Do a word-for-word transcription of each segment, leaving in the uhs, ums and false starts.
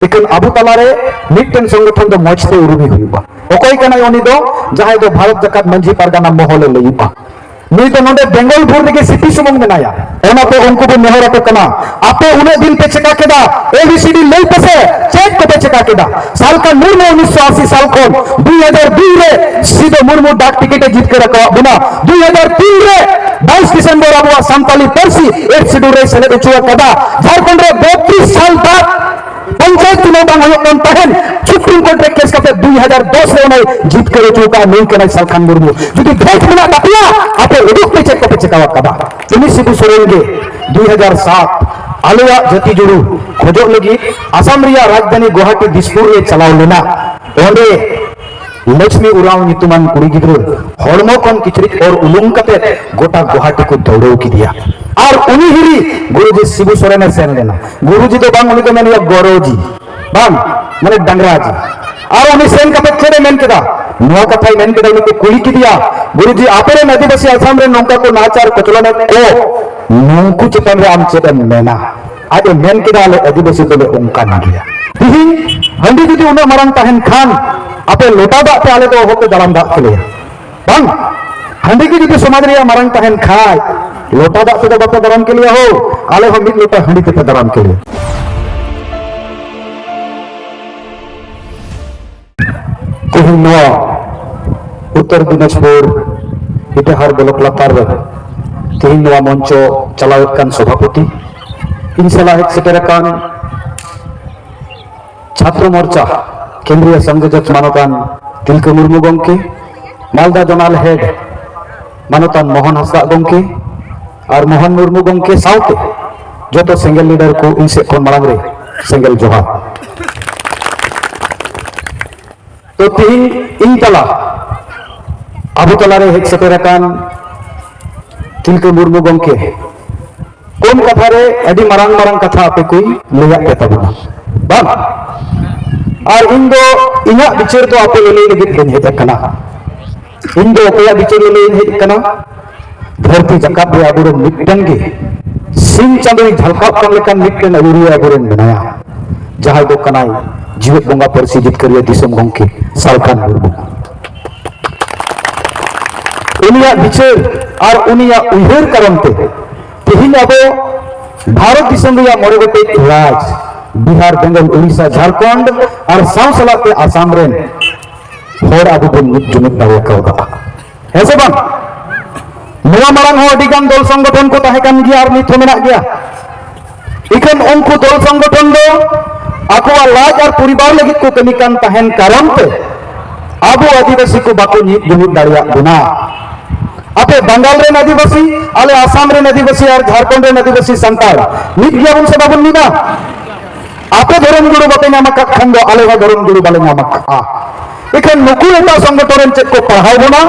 ᱮᱠᱷᱟᱱ ᱟᱵᱚ ᱛᱟᱞᱟᱨᱮ ᱢᱤᱫᱴᱮᱱ ᱥᱚᱝᱜᱚᱴᱷᱚᱱ ᱫᱚ ᱢᱚᱡᱽ ᱛᱮ ᱩᱨᱩᱢᱮ ᱦᱩᱭᱩᱜᱼᱟ᱾ ᱚᱠᱚᱭ ᱠᱟᱱᱟᱭ ᱩᱱᱤ ᱫᱚ? ᱡᱟᱦᱟᱸᱭ ᱫᱚ ᱵᱷᱟᱨᱚᱛ ᱡᱟᱠᱟᱛ ᱢᱟᱹᱡᱷᱤ ᱯᱟᱨᱜᱟᱱᱟ ᱢᱚᱦᱚᱞᱮ ᱞᱟᱹᱭᱩᱜᱼᱟ᱾ ᱱᱩᱭ ᱫᱚ ᱱᱚᱰᱮ ᱵᱮᱝᱜᱚᱞ ᱵᱷᱳᱨ ᱨᱮᱜᱮ ᱥᱤᱯᱤ ᱥᱩᱢᱩᱝ ᱢᱮᱱᱟᱭᱟ᱾ ᱚᱱᱟᱛᱮ ᱩᱱᱠᱩ ᱵᱚᱱ ᱱᱮᱦᱚᱨ ᱟᱠᱚ ᱠᱟᱱᱟ, ᱟᱯᱮ ᱩᱱᱟᱹᱜ ᱫᱤᱱ ᱯᱮ ᱪᱮᱠᱟ ᱠᱮᱫᱟ? ᱮ ᱵᱤ ᱥᱤ ᱰᱤ ᱞᱟᱹᱭ ᱯᱮᱥᱮ, ᱪᱮᱫ ᱠᱚᱯᱮ ᱪᱮᱠᱟ ᱠᱮᱫᱟ? ᱥᱟᱞᱠᱷᱟᱱ ᱢᱩᱨᱢᱩ ᱩᱱᱤᱥᱥᱚ ᱟᱥᱤ ᱥᱟᱞ ᱠᱷᱚᱱ ᱫᱩ ᱦᱟᱡᱟᱨ ᱫᱩ ᱨᱮ ᱥᱤᱫᱩ ᱢᱩᱨᱢᱩ ᱰᱟᱠ ᱴᱤᱠᱤᱴ ᱮ ᱡᱤᱛᱠᱟᱹᱨ ᱟᱠᱟᱣᱟᱫ ᱵᱚᱱᱟ᱾ ᱫᱩ ᱦᱟᱡᱟᱨ ᱛᱤᱱ ᱨᱮ ᱵᱟᱭᱤᱥ ᱰᱤᱥᱮᱢᱵᱚᱨ ᱟᱵᱚᱣᱟᱜ ᱥᱟᱱᱛᱟᱞᱤ ᱯᱟᱹᱨᱥᱤ ᱮᱭᱤᱴ ᱥᱤᱰᱩᱞ ᱨᱮ ᱥᱮᱞᱮᱫ ᱦᱚᱪᱚ ᱟᱠᱟᱫᱟ᱾ ᱡᱷᱟᱲᱠᱷᱚᱸᱰ ᱨᱮ ᱵᱚᱛᱨᱤᱥ ᱥᱟᱞ ᱵᱟᱫ ᱯᱚᱧᱪᱟᱭᱮᱛ ᱪᱩᱱᱟᱣ ᱵᱟᱝ ᱦᱩᱭᱩᱜ ᱠᱟᱱ ᱛᱟᱦᱮᱸᱱ, ᱥᱩᱯᱨᱤᱢ ᱠᱳᱨᱴ ᱨᱮ ᱠᱮᱥ ᱠᱟᱛᱮ ᱫᱩ ᱦᱟᱡᱟᱨ ᱫᱚᱥ ᱨᱮ ᱚᱱᱟᱭ ᱡᱤᱛᱠᱟᱹᱨ ᱦᱚᱪᱚ ᱟᱠᱟᱫ᱾ ᱱᱩᱭ ᱠᱟᱱᱟᱭ ᱥᱟᱞᱠᱷᱟᱱ ᱢᱩᱨᱢᱩ᱾ ᱡᱩᱫᱤ ᱵᱷᱮᱫ ᱢᱮᱱᱟᱜ ᱛᱟᱯᱮᱭᱟ, ᱟᱯᱮ ᱩᱫᱩᱜ ᱯᱮ ᱪᱮᱫ ᱠᱚᱯᱮ ᱪᱮᱠᱟ ᱟᱠᱟᱫᱟ᱾ ᱩᱱᱤ ᱥᱤᱵᱩ ᱥᱚᱨᱮᱱ ᱜᱮ ᱫᱩ ᱦᱟᱡᱟᱨ ᱥᱟᱛ ᱟᱞᱮᱭᱟᱜ ᱡᱟᱹᱛᱤ ᱡᱩᱲᱩ ᱠᱷᱚᱡᱚᱜ ᱞᱟᱹᱜᱤᱫ ᱟᱥᱟᱢ ᱨᱮᱭᱟᱜ ᱨᱟᱡᱽᱫᱷᱟᱱᱤ ᱜᱩᱣᱟᱦᱟᱴᱤ ᱫᱤᱥᱯᱩᱨ ᱨᱮ ᱪᱟᱞᱟᱣ ᱞᱮᱱᱟ᱾ ᱚᱸᱰᱮ ᱞᱚᱪᱷᱢᱤ ᱩᱨᱟᱣ ᱧᱩᱛᱩᱢᱟᱱ ᱠᱩᱲᱤ ᱜᱤᱫᱽᱨᱟᱹ ᱦᱚᱲᱢᱚ ᱠᱷᱚᱱ ᱠᱤᱪᱨᱤᱡ ᱚᱨ ᱩᱞᱩᱝ ᱠᱟᱛᱮ ᱜᱚᱴᱟ ᱜᱩᱣᱟᱦᱟᱴᱤ ᱠᱚ ᱫᱟᱹᱣᱲᱟᱹᱣ ᱠᱮᱫᱮᱭᱟ᱾ ᱟᱨ ᱩᱱᱤ ᱦᱤᱨᱤ ᱜᱩᱨᱩᱡᱤ ᱥᱤᱵᱩ ᱥᱚᱨᱮᱱᱮ ᱥᱮᱱ ᱞᱮᱱᱟ᱾ ᱜᱩᱨᱩᱡᱤ ᱫᱚ ᱵᱟᱝ, ᱩᱱᱤ ᱫᱚ ᱢᱮᱱᱮᱭᱟ ᱜᱚᱨᱚᱡᱤ, ᱵᱟᱝ, ᱢᱟᱱᱮ ᱰᱟᱝᱨᱟ ᱡᱤ᱾ ᱟᱨ ᱩᱱᱤ ᱥᱮᱱ ᱠᱟᱛᱮ ᱪᱮᱫ ᱮ ᱢᱮᱱ ᱠᱮᱫᱟ? ᱱᱚᱣᱟ ᱠᱟᱛᱷᱟᱭ ᱢᱮᱱ ᱠᱮᱫᱟ, ᱩᱱᱤ ᱠᱚ ᱠᱩᱞᱤ ᱠᱮᱫᱮᱭᱟ, ᱜᱩᱨᱩᱡᱤ, ᱟᱯᱮᱨᱮᱱ ᱟᱹᱫᱤᱵᱟᱹᱥᱤ ᱟᱥᱟᱢ ᱨᱮ ᱱᱚᱝᱠᱟ ᱠᱚ ᱱᱟᱦᱟᱪᱟᱨ ᱠᱚᱪᱞᱚᱱᱮᱫ ᱠᱚ, ᱱᱩᱝᱠᱩ ᱪᱮᱛᱟᱱ ᱨᱮ ᱟᱢ ᱪᱮᱫ ᱮᱢ ᱢᱮᱱᱟ? ᱟᱡ ᱮ ᱢᱮᱱ ᱠᱮᱫᱟ, ᱟᱞᱮ ᱟᱹᱫᱤᱵᱟᱹᱥᱤ ᱫᱚᱞᱮ ᱚᱱᱠᱟᱱ ᱜᱮᱭᱟ᱾ ᱛᱤᱦᱤᱧ ᱦᱟᱺᱰᱤ ᱡᱩᱫᱤ ᱩᱱᱟᱹᱜ ᱢᱟᱨᱟᱝ ᱛᱟᱦᱮᱱ ᱠᱷᱟᱱ, ᱟᱯᱮ ᱞᱚᱴᱟ ᱫᱟᱜ ᱛᱮ ᱟᱞᱮ ᱫᱚ ᱚᱦᱚᱯᱮ ᱫᱟᱨᱟᱢ ᱫᱟᱜ ᱠᱮᱞᱮᱭᱟ, ᱵᱟᱝ? ᱦᱟᱺᱰᱤ ᱜᱮ ᱡᱩᱫᱤ ᱥᱚᱢᱟᱡᱽ ᱨᱮᱭᱟᱜ ᱢᱟᱨᱟᱝ ᱛᱟᱦᱮᱱ ᱠᱷᱟᱡ, ᱞᱚᱴᱟ ᱫᱟᱜ ᱛᱮᱫᱚ ᱵᱟᱯᱮ ᱫᱟᱨᱟᱢ ᱠᱮᱞᱮᱭᱟ ᱦᱳ, ᱟᱞᱮ ᱦᱚᱸ ᱢᱤᱫ ᱞᱚᱴᱟ ᱦᱟᱺᱰᱤ ᱛᱮᱯᱮ ᱫᱟᱨᱟᱢ ᱠᱮᱞᱮᱭᱟ᱾ ᱛᱮᱦᱮᱧ ᱱᱚᱣᱟ ᱩᱛᱛᱚᱨ ᱫᱤᱱᱟᱡᱽᱯᱩᱨ ᱤᱴᱟᱦᱟᱨ ᱵᱞᱚᱠ ᱞᱟᱛᱟᱨ ᱨᱮ ᱛᱮᱦᱮᱧ ᱱᱚᱣᱟ ᱢᱚᱧᱪᱚ ᱪᱟᱞᱟᱣᱮᱫ ᱠᱟᱱ ᱥᱚᱵᱷᱟᱯᱚᱛᱤ, ᱤᱧ ᱥᱟᱞᱟᱜ ᱦᱮᱡ ᱥᱮᱴᱮᱨ ᱟᱠᱟᱱ ᱪᱷᱟᱛᱨᱚ ᱢᱳᱨᱪᱟ ᱠᱮᱱᱫᱨᱤᱭᱚ ᱥᱚᱝᱡᱳᱡᱚᱠ ᱢᱟᱱᱚᱛᱟᱱ ᱛᱤᱞᱠᱟᱹ ᱢᱩᱨᱢᱩ ᱜᱚᱢᱠᱮ, ᱢᱟᱞᱫᱟ ᱡᱚᱱᱟᱞ ᱦᱮᱰ ᱢᱟᱱᱚᱛᱟᱱ ᱢᱳᱦᱚᱱ ᱦᱟᱸᱥᱫᱟᱜ ᱜᱚᱢᱠᱮ ᱟᱨ ᱢᱳᱦᱚᱱ ᱢᱩᱨᱢᱩ ᱜᱚᱢᱠᱮ ᱥᱟᱶᱛᱮ ᱡᱚᱛᱚ ᱥᱮᱸᱜᱮᱞ ᱞᱤᱰᱟᱨ ᱠᱚ ᱤᱧ ᱥᱮᱫ ᱠᱷᱚᱱ ᱢᱟᱲᱟᱝ ᱨᱮ ᱥᱮᱸᱜᱮᱞ ᱡᱚᱦᱟᱨ᱾ ᱛᱚ, ᱛᱤᱦᱤᱧ ᱤᱧ ᱛᱟᱞᱟ, ᱟᱵᱚ ᱛᱟᱞᱟᱨᱮ ᱦᱮᱡ ᱥᱮᱴᱮᱨ ᱟᱠᱟᱱ ᱛᱤᱞᱠᱟᱹ ᱢᱩᱨᱢᱩ ᱜᱚᱢᱠᱮ, ᱠᱚᱢ ᱠᱟᱛᱷᱟ ᱨᱮ ᱟᱹᱰᱤ ᱢᱟᱨᱟᱝ ᱢᱟᱨᱟᱝ ᱠᱟᱛᱷᱟ ᱟᱯᱮ ᱠᱚᱧ ᱞᱟᱹᱭᱟᱫ ᱯᱮ ᱛᱟᱵᱚᱱᱟ, ᱵᱟᱝ? ᱟᱨ ᱤᱧ ᱫᱚ ᱤᱧᱟᱹᱜ ᱵᱤᱪᱟᱹᱨ ᱫᱚ ᱟᱯᱮ ᱞᱟᱹᱞᱟᱹᱭ ᱞᱟᱹᱜᱤᱫ ᱵᱟᱹᱧ ᱦᱮᱡ ᱟᱠᱟᱱᱟ᱾ ᱤᱧ ᱫᱚ ᱚᱠᱚᱭᱟᱜ ᱵᱤᱪᱟᱹᱨ ᱞᱟᱹᱞᱟᱹᱭ ᱤᱧ ᱦᱮᱡ ᱟᱠᱟᱱᱟ? ᱫᱷᱟᱹᱨᱛᱤ ᱡᱟᱠᱟᱛ ᱨᱮ ᱟᱵᱚᱨᱮᱱ ᱢᱤᱫᱴᱮᱱ ᱜᱮ ᱥᱤᱧ ᱪᱟᱸᱫᱳᱭ ᱡᱷᱟᱞᱠᱟᱣ ᱠᱟᱱ ᱞᱮᱠᱟᱱ ᱢᱤᱫᱴᱮᱱ ᱟᱹᱭᱩᱨᱤᱭᱟᱹ ᱟᱵᱚᱨᱮᱱ ᱢᱮᱱᱟᱭᱟ᱾ ᱡᱟᱦᱟᱸᱭ ᱫᱚ ᱠᱟᱱᱟᱭ ᱡᱤᱣᱮᱫ ᱵᱚᱸᱜᱟ ᱯᱟᱹᱨᱥᱤ ᱡᱤᱛᱠᱟᱹᱨᱤᱭᱟᱹ ᱫᱤᱥᱚᱢ ᱜᱚᱢᱠᱮ ᱥᱟᱞᱠᱷᱟᱱ ᱢᱩᱨᱢᱩ᱾ ᱩᱱᱤᱭᱟᱜ ᱵᱤᱪᱟᱹᱨ ᱟᱨ ᱩᱱᱤᱭᱟᱜ ᱩᱭᱦᱟᱹᱨ ᱠᱟᱨᱚᱱ ᱛᱮ ᱛᱮᱦᱮᱧ ᱟᱵᱚ ᱵᱷᱟᱨᱚᱛ ᱫᱤᱥᱚᱢ ᱨᱮᱭᱟᱜ ᱢᱚᱬᱮ ᱜᱚᱴᱮᱡ ᱨᱟᱡᱽ, ᱵᱤᱦᱟᱨ, ᱵᱮᱝᱜᱚᱞ, ᱩᱲᱤᱥᱥᱟ, ᱡᱷᱟᱲᱠᱷᱚᱸᱰ ᱟᱨ ᱥᱟᱶ ᱥᱟᱞᱟᱜ ᱛᱮ ᱟᱥᱟᱢ ᱨᱮᱱ ᱦᱚᱲ ᱟᱵᱚ ᱵᱚᱱ ᱢᱤᱫ ᱡᱩᱢᱤᱫ ᱫᱟᱲᱮ ᱠᱟᱣᱫᱟ᱾ ᱦᱮᱸ ᱥᱮ ᱵᱟᱝ? ᱱᱚᱣᱟ ᱢᱟᱲᱟᱝ ᱦᱚᱸ ᱟᱹᱰᱤ ᱜᱟᱱ ᱫᱚᱞ ᱥᱚᱝᱜᱚᱴᱷᱚᱱ ᱠᱚ ᱛᱟᱦᱮᱸ ᱠᱟᱱ ᱜᱮᱭᱟ ᱟᱨ ᱱᱤᱛ ᱦᱚᱸ ᱢᱮᱱᱟᱜ ᱜᱮᱭᱟ᱾ ᱤᱠᱷᱟᱹᱱ ᱩᱱᱠᱩ ᱫᱚᱞ ᱥᱚᱝᱜᱚᱴᱷᱚᱱ ᱫᱚ ᱟᱠᱚᱣᱟᱜ ᱞᱟᱡ ᱟᱨ ᱯᱚᱨᱤᱵᱟᱨ ᱞᱟᱹᱜᱤᱫ ᱠᱚ ᱠᱟᱹᱢᱤ ᱠᱟᱱ ᱛᱟᱦᱮᱱ ᱠᱟᱨᱚᱱ ᱛᱮ ᱟᱵᱚ ᱟᱹᱫᱤᱵᱟᱹᱥᱤ ᱠᱚ ᱵᱟᱠᱚ ᱢᱤᱫ ᱡᱩᱢᱤᱫ ᱫᱟᱲᱮᱭᱟᱜ ᱵᱚᱱᱟ᱾ ᱟᱯᱮ ᱵᱟᱝᱜᱟᱞ ᱨᱮᱱ ᱟᱹᱫᱤᱵᱟᱹᱥᱤ, ᱟᱞᱮ ᱟᱥᱟᱢ ᱨᱮᱱ ᱟᱹᱫᱤᱵᱟᱹᱥᱤ ᱟᱨ ᱡᱷᱟᱲᱠᱷᱚᱸᱰ ᱨᱮᱱ ᱟᱹᱫᱤᱵᱟᱹᱥᱤ ᱥᱟᱱᱛᱟᱲ ᱢᱤᱫ ᱜᱮᱭᱟᱵᱚᱱ ᱥᱮ ᱵᱟᱵᱚᱱ ᱢᱤᱫᱟ? ᱟᱯᱮ ᱫᱷᱚᱨᱚᱢ ᱜᱩᱨᱩ ᱵᱟᱯᱮ ᱧᱟᱢ ᱟᱠᱟᱫ ᱠᱷᱟᱱ ᱫᱚ ᱟᱞᱮ ᱦᱚᱸ ᱫᱷᱚᱨᱚᱢ ᱜᱩᱨᱩ ᱵᱟᱞᱮ ᱧᱟᱢ ᱟᱠᱟᱫᱼᱟ᱾ ᱮᱠᱷᱟᱱ ᱱᱩᱠᱩ ᱮᱴᱟᱜ ᱥᱚᱝᱜᱚᱴᱷᱚᱱ ᱨᱮᱱ ᱪᱮᱫ ᱠᱚ ᱯᱟᱲᱦᱟᱣ ᱵᱚᱱᱟ?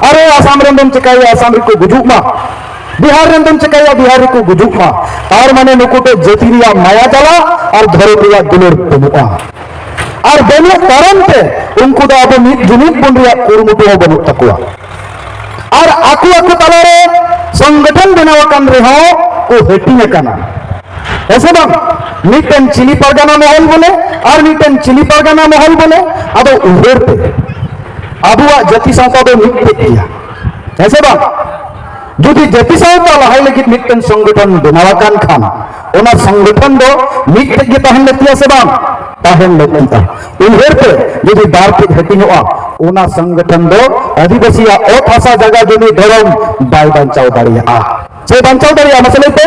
ᱟᱨᱮ ᱟᱥᱟᱢ ᱨᱮᱱ ᱫᱚᱢ ᱪᱮᱠᱟᱭᱟ, ᱟᱥᱟᱢ ᱨᱮᱠᱚ ᱜᱩᱡᱩᱜ ᱢᱟ, ᱵᱤᱦᱟᱨ ᱨᱮᱱ ᱫᱚᱢ ᱪᱮᱠᱟᱭᱟ, ᱵᱤᱦᱟᱨ ᱨᱮᱠᱚ ᱜᱩᱡᱩᱜ ᱢᱟ᱾ ᱛᱟᱨ ᱢᱟᱱᱮ ᱱᱩᱠᱩ ᱫᱚ ᱡᱟᱹᱛᱤ ᱨᱮᱭᱟᱜ ᱢᱟᱭᱟ ᱡᱟᱞᱟ ᱟᱨ ᱫᱷᱚᱨᱚᱢ ᱨᱮᱭᱟᱜ ᱫᱩᱞᱟᱹᱲ ᱵᱟᱹᱱᱩᱜᱼᱟ᱾ ᱟᱨ ᱵᱟᱹᱱᱩᱜ ᱠᱟᱨᱚᱱ ᱛᱮ ᱩᱱᱠᱩ ᱫᱚ ᱟᱵᱚ ᱢᱤᱫ ᱡᱩᱢᱤᱫ ᱵᱚᱱ ᱨᱮᱭᱟᱜ ᱠᱩᱨᱩᱢᱩᱴᱩ ᱦᱚᱸ ᱵᱟᱹᱱᱩᱜ ᱛᱟᱠᱚᱣᱟ᱾ ᱟᱨ ᱟᱠᱚ ᱟᱠᱚ ᱛᱟᱞᱟᱨᱮ ᱥᱚᱝᱜᱚᱴᱷᱚᱱ ᱵᱮᱱᱟᱣ ᱟᱠᱟᱱ ᱨᱮᱦᱚᱸ ᱠᱚ ᱦᱟᱹᱴᱤᱧ ᱟᱠᱟᱱᱟ᱾ ᱦᱮᱸ ᱥᱮ ᱵᱟᱝ? ᱢᱤᱫᱴᱮᱱ ᱪᱤᱞᱤ ᱯᱟᱨᱜᱟᱱᱟ ᱢᱚᱦᱚᱞ ᱵᱚᱞᱮ ᱟᱨ ᱢᱤᱫᱴᱮᱱ ᱪᱤᱞᱤ ᱯᱟᱨᱜᱟᱱᱟ ᱢᱚᱦᱚᱞ ᱵᱚᱞᱮ᱾ ᱟᱫᱚ ᱩᱭᱦᱟᱹᱨ ᱯᱮ, ᱟᱵᱚᱣᱟᱜ ᱡᱟᱹᱛᱤ ᱥᱟᱶᱛᱟ ᱫᱚ ᱢᱤᱫᱴᱮᱡ ᱜᱮᱭᱟ᱾ ᱦᱮᱸ ᱥᱮ ᱵᱟᱝ? ᱡᱩᱫᱤ ᱡᱟᱹᱛᱤ ᱥᱟᱶᱛᱟ ᱞᱟᱦᱟᱭ ᱞᱟᱹᱜᱤᱫ ᱢᱤᱫᱴᱮᱱ ᱥᱚᱝᱜᱚᱴᱷᱚᱱ ᱵᱮᱱᱟᱣ ᱟᱠᱟᱱ ᱠᱷᱟᱱ, ᱚᱱᱟ ᱥᱚᱝᱜᱚᱴᱷᱚᱱ ᱫᱚ ᱢᱤᱫᱴᱮᱡ ᱜᱮ ᱛᱟᱦᱮᱱ ᱞᱟᱹᱠᱛᱤᱭᱟ ᱥᱮ ᱵᱟᱝ? ᱛᱟᱦᱮᱱ ᱞᱟᱹᱠᱛᱤᱜᱼᱟ᱾ ᱩᱭᱦᱟᱹᱨ ᱯᱮ, ᱡᱩᱫᱤ ᱵᱟᱨ ᱴᱷᱮᱡ ᱦᱟᱹᱴᱤᱧᱚᱜᱼᱟ, ᱚᱱᱟ ᱥᱚᱝᱜᱚᱴᱷᱚᱱ ᱫᱚ ᱟᱹᱫᱤᱵᱟᱹᱥᱤᱭᱟᱜ ᱚᱛ ᱦᱟᱥᱟ ᱡᱟᱭᱜᱟ ᱡᱚᱢᱤ ᱫᱷᱚᱨᱚᱢ ᱵᱟᱭ ᱵᱟᱧᱪᱟᱣ ᱫᱟᱲᱮᱭᱟᱜᱼᱟ᱾ ᱪᱮᱫ ᱵᱟᱧᱪᱟᱣ ᱫᱟᱲᱮᱭᱟᱜᱼᱟ? ᱢᱟᱥᱮ ᱞᱟᱹᱭ ᱯᱮ᱾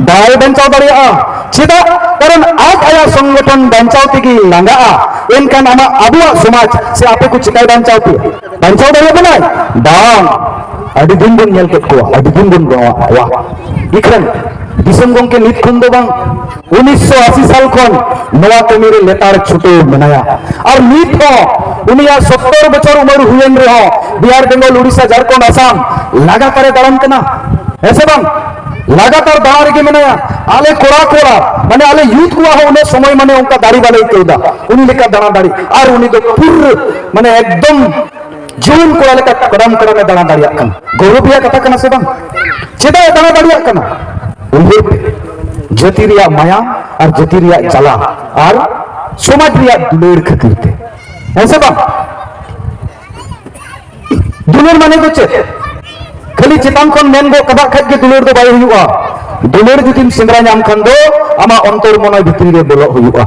ᱵᱟᱭ ᱵᱟᱧᱪᱟᱣ ᱫᱟᱲᱮᱭᱟᱜᱼᱟ᱾ ᱪᱮᱫᱟᱜ? ᱠᱟᱨᱚᱱ ᱟᱡ ᱟᱭᱟᱜ ᱥᱚᱝᱜᱚᱴᱷᱚᱱ ᱵᱟᱧᱪᱟᱣ ᱛᱮᱜᱮ ᱞᱟᱸᱜᱟᱜᱼᱟ᱾ ᱮᱱᱠᱷᱟᱱ ᱟᱢᱟᱜ, ᱟᱵᱚᱣᱟᱜ ᱥᱚᱢᱟᱡᱽ ᱥᱮ ᱟᱯᱮ ᱠᱚ ᱪᱤᱠᱟᱭ ᱵᱟᱧᱪᱟᱣ ᱯᱮᱭᱟ? ᱵᱟᱧᱪᱟᱣ ᱫᱟᱲᱮᱭᱟᱜ ᱵᱚᱱᱟᱭ? ᱵᱟᱝ᱾ ᱟᱹᱰᱤ ᱫᱤᱱ ᱵᱚᱱ ᱧᱮᱞ ᱠᱮᱫ ᱠᱚᱣᱟ, ᱟᱹᱰᱤ ᱫᱤᱱ ᱵᱚᱱ ᱜᱚᱲᱚᱣᱟᱜ ᱠᱚᱣᱟ᱾ ᱤᱠᱷᱟᱹᱱ ᱫᱤᱥᱚᱢ ᱜᱚᱢᱠᱮ ᱱᱤᱛ ᱠᱷᱚᱱ ᱫᱚ ᱵᱟᱝ, ᱩᱱᱤᱥᱥᱚ ᱟᱥᱤ ᱥᱟᱞ ᱠᱷᱚᱱ ᱱᱚᱣᱟ ᱠᱟᱹᱢᱤ ᱨᱮ ᱞᱮᱛᱟᱲ ᱪᱷᱩᱴᱟᱹᱣ ᱢᱮᱱᱟᱭᱟ᱾ ᱟᱨ ᱱᱤᱛ ᱦᱚᱸ ᱩᱱᱤᱭᱟᱜ ᱥᱚᱛᱛᱚᱨ ᱵᱚᱪᱷᱚᱨ ᱩᱢᱮᱨ ᱦᱩᱭᱮᱱ ᱨᱮᱦᱚᱸ ᱵᱤᱦᱟᱨ, ᱵᱮᱝᱜᱚᱞ, ᱩᱲᱤᱥᱥᱟ, ᱡᱷᱟᱲᱠᱷᱚᱸᱰ, ᱟᱥᱟᱢ ᱞᱟᱜᱟᱛᱟᱨᱮ ᱫᱟᱬᱟᱱ ᱠᱟᱱᱟ᱾ ᱦᱮᱸ ᱥᱮ ᱵᱟᱝ? ᱞᱟᱜᱟᱛᱟᱨ ᱫᱟᱬᱟ ᱨᱮᱜᱮ ᱢᱮᱱᱟᱭᱟ᱾ ᱟᱞᱮ ᱠᱚᱲᱟ ᱠᱚᱲᱟ, ᱢᱟᱱᱮ ᱟᱞᱮ ᱭᱩᱛᱷ ᱠᱚᱣᱟᱜ ᱦᱚᱸ ᱩᱱᱟᱹᱜ ᱥᱚᱢᱚᱭ, ᱢᱟᱱᱮ ᱚᱱᱠᱟ ᱫᱟᱲᱮ ᱵᱟᱞᱮ ᱟᱹᱭᱠᱟᱹᱣ ᱮᱫᱟ᱾ ᱩᱱᱤ ᱞᱮᱠᱟ ᱫᱟᱬᱟ ᱫᱟᱲᱮ, ᱟᱨ ᱩᱱᱤ ᱫᱚ ᱯᱩᱨᱟᱹ, ᱢᱟᱱᱮ ᱮᱠᱫᱚᱢ ᱡᱩᱣᱟᱹᱱ ᱠᱚᱲᱟ ᱞᱮᱠᱟ ᱠᱟᱰᱟᱢ ᱠᱟᱰᱟᱢ ᱮ ᱫᱟᱬᱟ ᱫᱟᱲᱮᱭᱟᱜ ᱠᱟᱱᱟ᱾ ᱜᱚᱨᱚᱵᱽ ᱨᱮᱭᱟᱜ ᱠᱟᱛᱷᱟ ᱠᱟᱱᱟ ᱥᱮ ᱵᱟᱝ? ᱪᱮᱫᱟᱜ ᱮ ᱫᱟᱬᱟ ᱫᱟᱲᱮᱭᱟᱜ ᱠᱟᱱᱟ? ᱩᱭᱦᱟᱹᱨ ᱯᱮ, ᱡᱟᱹᱛᱤ ᱨᱮᱭᱟᱜ ᱢᱟᱭᱟ ᱟᱨ ᱡᱟᱹᱛᱤ ᱨᱮᱭᱟᱜ ᱡᱟᱞᱟ ᱟᱨ ᱥᱚᱢᱟᱡᱽ ᱨᱮᱭᱟᱜ ᱫᱩᱞᱟᱹᱲ ᱠᱷᱟᱹᱛᱤᱨ ᱛᱮ, ᱦᱮᱸ ᱥᱮ ᱵᱟᱝ? ᱫᱩᱞᱟᱹᱲ ᱢᱟᱱᱮ ᱫᱚ ᱪᱮᱫ? ᱠᱷᱟᱹᱞᱤ ᱪᱮᱛᱟᱱ ᱠᱷᱚᱱ ᱢᱮᱱ ᱜᱚᱫ ᱠᱟᱫ ᱠᱷᱟᱡ ᱜᱮ ᱫᱩᱞᱟᱹᱲ ᱫᱚ ᱵᱟᱭ ᱦᱩᱭᱩᱜᱼᱟ᱾ ᱫᱩᱞᱟᱹᱲ ᱡᱩᱫᱤᱢ ᱥᱮᱸᱫᱽᱨᱟ ᱧᱟᱢ ᱠᱷᱟᱱ ᱫᱚ ᱟᱢᱟᱜ ᱚᱱᱛᱚᱨ ᱢᱚᱱᱮ ᱵᱷᱤᱛᱨᱤ ᱨᱮ ᱵᱚᱞᱚᱜ ᱦᱩᱭᱩᱜᱼᱟ᱾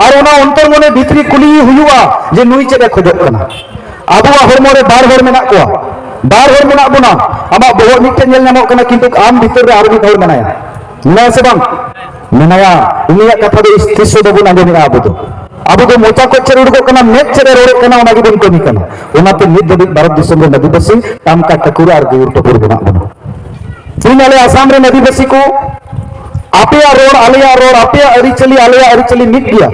ᱟᱨ ᱚᱱᱟ ᱚᱱᱛᱚᱨ ᱢᱚᱱᱮ ᱵᱷᱤᱛᱨᱤ ᱠᱩᱞᱤ ᱦᱩᱭᱩᱜᱼᱟ ᱡᱮ ᱱᱩᱭ ᱪᱮᱫ ᱮ ᱠᱷᱚᱡᱚᱜ ᱠᱟᱱᱟ᱾ ᱟᱵᱚᱣᱟᱜ ᱦᱚᱲᱢᱚ ᱨᱮ ᱵᱟᱨ ᱦᱚᱲ ᱢᱮᱱᱟᱜ ᱠᱚᱣᱟ, ᱵᱟᱨ ᱦᱚᱲ ᱢᱮᱱᱟᱜ ᱵᱚᱱᱟ᱾ ᱟᱢᱟᱜ ᱵᱚᱦᱚᱜ ᱢᱤᱫᱴᱮᱱ ᱧᱮᱞ ᱧᱟᱢᱚᱜ ᱠᱟᱱᱟ, ᱠᱤᱱᱛᱩ ᱟᱢ ᱵᱷᱤᱛᱤᱨ ᱨᱮ ᱟᱨ ᱢᱤᱫ ᱦᱚᱲ ᱢᱮᱱᱟᱭᱟ, ᱢᱮᱱᱟᱭᱟ ᱥᱮ ᱵᱟᱝ? ᱢᱮᱱᱟᱭᱟ᱾ ᱩᱱᱤᱭᱟᱜ ᱠᱟᱛᱷᱟ ᱫᱚ ᱛᱤᱥ ᱦᱚᱸ ᱵᱟᱵᱚᱱ ᱟᱸᱡᱚᱢᱮᱜᱼᱟ ᱟᱵᱚ ᱫᱚ᱾ ᱟᱵᱚ ᱫᱚ ᱢᱚᱪᱟ ᱠᱷᱚᱱ ᱪᱮᱫ ᱩᱰᱩᱠᱚᱜ ᱠᱟᱱᱟ, ᱢᱮᱫ ᱪᱮᱫ ᱮ ᱨᱚᱲᱮᱫ ᱠᱟᱱᱟ, ᱚᱱᱟ ᱜᱮᱵᱚᱱ ᱠᱟᱹᱢᱤ ᱠᱟᱱᱟ᱾ ᱚᱱᱟᱛᱮ ᱱᱤᱛ ᱫᱷᱟᱹᱵᱤᱡ ᱵᱷᱟᱨᱚᱛ ᱫᱤᱥᱚᱢ ᱨᱮᱱ ᱟᱹᱫᱤᱵᱟᱹᱥᱤ ᱴᱟᱢᱠᱟ ᱴᱟᱹᱠᱩᱨ ᱟᱨ ᱜᱟᱹᱭᱩᱨ ᱴᱟᱹᱯᱩᱨ ᱢᱮᱱᱟᱜ ᱵᱚᱱᱟ᱾ ᱛᱮᱦᱮᱧ ᱟᱞᱮ ᱟᱥᱟᱢ ᱨᱮᱱ ᱟᱹᱫᱤᱵᱟᱹᱥᱤ ᱠᱚ, ᱟᱯᱮᱭᱟᱜ ᱨᱚᱲ ᱟᱞᱮᱭᱟᱜ ᱨᱚᱲ, ᱟᱯᱮᱭᱟᱜ ᱟᱹᱨᱤᱪᱟᱹᱞᱤ ᱟᱞᱮᱭᱟᱜ ᱟᱹᱨᱤᱪᱟᱹᱞᱤ ᱢᱤᱫ ᱜᱮᱭᱟ᱾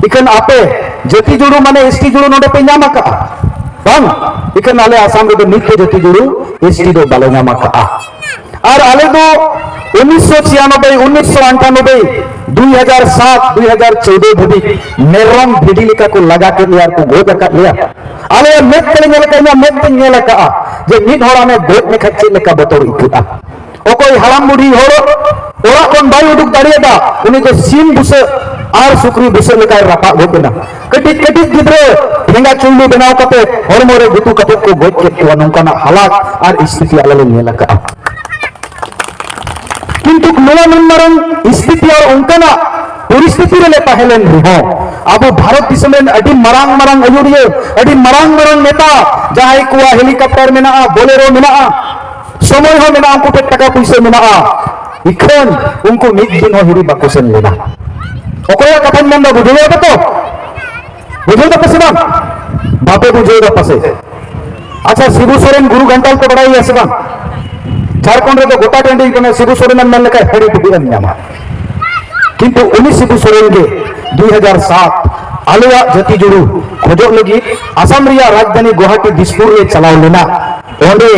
ᱤᱠᱷᱟᱹᱱ ᱟᱯᱮ ᱡᱟᱹᱛᱤ ᱡᱩᱲᱩ ᱢᱟᱱᱮ ᱮᱥ ᱴᱤ ᱡᱩᱲᱩ ᱱᱚᱰᱮ ᱯᱮ ᱧᱟᱢ ᱟᱠᱟᱫᱼᱟ, ᱵᱟᱝ? ᱤᱠᱷᱟᱹᱱ ᱟᱞᱮ ᱟᱥᱟᱢ ᱨᱮᱫᱚ ᱱᱤᱛ ᱦᱚᱸ ᱡᱟᱹᱛᱤ ᱡᱩᱲᱩ ᱮᱥ ᱴᱤ ᱫᱚ ᱵᱟᱞᱮ ᱧᱟᱢ ᱟᱠᱟᱫᱼᱟ᱾ ᱟᱨ ᱟᱞᱮ ᱫᱚ ᱩᱱᱤᱥᱥᱚ ᱪᱷᱤᱭᱟᱱᱚᱵᱵᱳᱭ, ᱩᱱᱤᱥᱥᱚ ᱟᱴᱷᱟᱱᱚᱵᱵᱳᱭ, ᱫᱩᱭ ᱦᱟᱡᱟᱨ ᱥᱟᱛ, ᱫᱩᱭ ᱦᱟᱡᱟᱨ ᱪᱳᱣᱫᱚ ᱫᱷᱟᱹᱵᱤᱡ ᱢᱮᱨᱚᱢ ᱵᱷᱤᱰᱤ ᱞᱮᱠᱟ ᱠᱚ ᱞᱟᱜᱟ ᱠᱮᱫ ᱞᱮᱭᱟ ᱟᱨ ᱠᱚ ᱜᱚᱡ ᱟᱠᱟᱫ ᱞᱮᱭᱟ᱾ ᱟᱞᱮᱭᱟᱜ ᱢᱮᱫ ᱛᱮᱞᱮ ᱧᱮᱞ ᱟᱠᱟᱫᱼᱟ, ᱤᱧᱟᱹᱜ ᱢᱮᱫ ᱛᱮᱧ ᱧᱮᱞ ᱟᱠᱟᱫᱼᱟ ᱡᱮ ᱢᱤᱫ ᱦᱚᱲ ᱟᱢᱮ ᱜᱚᱡ ᱞᱮᱠᱷᱟᱱ ᱪᱮᱫ ᱞᱮᱠᱟ ᱵᱚᱛᱚᱨ ᱟᱹᱭᱠᱟᱹᱜᱼᱟ᱾ ᱚᱠᱚᱭ ᱦᱟᱲᱟᱢ ᱵᱩᱰᱷᱤ ᱦᱚᱲ ᱚᱲᱟᱜ ᱠᱷᱚᱱ ᱵᱟᱭ ᱩᱰᱩᱠ ᱫᱟᱲᱮᱭᱟᱫᱟ, ᱩᱱᱤ ᱫᱚ ᱥᱤᱢ ᱵᱩᱥᱟᱹᱜ ᱟᱨ ᱥᱩᱠᱨᱤ ᱵᱩᱥᱟᱹᱜ ᱞᱮᱠᱟᱭ ᱨᱟᱯᱟᱜ ᱜᱚᱡ ᱮᱱᱟ᱾ ᱠᱟᱹᱴᱤᱡ ᱠᱟᱹᱴᱤᱡ ᱜᱤᱫᱽᱨᱟᱹ ᱴᱷᱮᱸᱜᱟ ᱪᱩᱭᱞᱩ ᱵᱮᱱᱟᱣ ᱠᱟᱛᱮ ᱦᱚᱲᱢᱚ ᱨᱮ ᱜᱩᱛᱩ ᱠᱟᱛᱮ ᱠᱚ ᱜᱚᱡ ᱠᱮᱫ ᱠᱚᱣᱟ᱾ ᱱᱚᱝᱠᱟᱱᱟᱜ ᱦᱟᱞᱟᱛ ᱟᱨ ᱥᱛᱷᱤᱛᱤ ᱟᱞᱮ ᱞᱮ ᱧᱮᱞ ᱟᱠᱟᱫᱼᱟ᱾ ᱠᱤᱱᱛᱩ ᱱᱚᱣᱟ ᱱᱩᱱ ᱢᱟᱨᱟᱝ ᱥᱛᱷᱤᱛᱤ ᱟᱨ ᱚᱱᱠᱟᱱᱟᱜ ᱯᱚᱨᱤᱥᱛᱷᱤᱛᱤ ᱨᱮᱞᱮ ᱛᱟᱦᱮᱸ ᱞᱮᱱ ᱨᱮᱦᱚᱸ, ᱟᱵᱚ ᱵᱷᱟᱨᱚᱛ ᱫᱤᱥᱚᱢ ᱨᱮᱱ ᱟᱹᱰᱤ ᱢᱟᱨᱟᱝ ᱢᱟᱨᱟᱝ ᱟᱹᱭᱩᱨᱤᱭᱟᱹ, ᱟᱹᱰᱤ ᱢᱟᱨᱟᱝ ᱢᱟᱨᱟᱝ ᱱᱮᱛᱟ, ᱡᱟᱦᱟᱸᱭ ᱠᱚᱣᱟᱜ ᱦᱮᱞᱤᱠᱚᱯᱴᱟᱨ ᱢᱮᱱᱟᱜᱼᱟ, ᱵᱳᱞᱮᱨᱳ ᱢᱮᱱᱟᱜᱼᱟ, ᱥᱚᱢᱚᱭ ᱦᱚᱸ ᱢᱮᱱᱟᱜᱼᱟ, ᱩᱱᱠᱩ ᱴᱷᱮᱱ ᱴᱟᱠᱟ ᱯᱩᱭᱥᱟᱹ ᱢᱮᱱᱟᱜᱼᱟ, ᱤᱠᱷᱟᱹᱱ ᱩᱱᱠᱩ ᱢᱤᱫ ᱫᱤᱱ ᱦᱚᱸ ᱦᱤᱨᱤ ᱵᱟᱠᱚ ᱥᱮᱱ ᱞᱮᱱᱟ᱾ ᱚᱠᱚᱭᱟᱜ ᱠᱟᱛᱷᱟᱧ ᱢᱮᱱᱫᱟ, ᱵᱩᱡᱷᱟᱹᱣ ᱫᱟᱯᱮ ᱛᱚ? ᱵᱩᱡᱷᱟᱹᱣ ᱫᱟᱯᱮ ᱥᱮ ᱵᱟᱝ? ᱵᱟᱯᱮ ᱵᱩᱡᱷᱟᱹᱣ ᱫᱟ ᱯᱟᱥᱮ᱾ ᱟᱪᱪᱷᱟ, ᱥᱤᱵᱩ ᱥᱚᱨᱮᱱ ᱜᱩᱨᱩ ᱜᱷᱟᱱᱴᱟᱞ ᱯᱮ ᱵᱟᱲᱟᱭᱟ ᱥᱮ ᱵᱟᱝ? ᱡᱷᱟᱲᱠᱷᱚᱸᱰ ᱨᱮᱫᱚ ᱜᱚᱴᱟ ᱴᱟᱺᱰᱤ ᱠᱟᱱᱟ, ᱥᱤᱵᱩ ᱥᱚᱨᱮᱱ ᱮᱢ ᱢᱮᱱ ᱞᱮᱠᱷᱟᱱ ᱦᱟᱺᱰᱤ ᱴᱩᱠᱩᱡ ᱮᱢ ᱧᱟᱢᱟ᱾ ᱠᱤᱱᱛᱩ ᱩᱱᱤ ᱥᱤᱵᱩ ᱥᱚᱨᱮᱱ ᱜᱮ ᱫᱩᱭ ᱦᱟᱡᱟᱨ ᱥᱟᱛ ᱟᱞᱮᱭᱟᱜ ᱡᱟᱹᱛᱤ ᱡᱩᱲᱩ ᱠᱷᱚᱡᱚᱜ ᱞᱟᱹᱜᱤᱫ ᱟᱥᱟᱢ ᱨᱮᱭᱟᱜ ᱨᱟᱡᱽᱫᱷᱟᱱᱤ ᱜᱩᱣᱟᱦᱟᱴᱤ ᱫᱤᱥᱯᱩᱨ ᱞᱮ ᱪᱟᱞᱟᱣ ᱞᱮᱱᱟ᱾ ᱚᱸᱰᱮ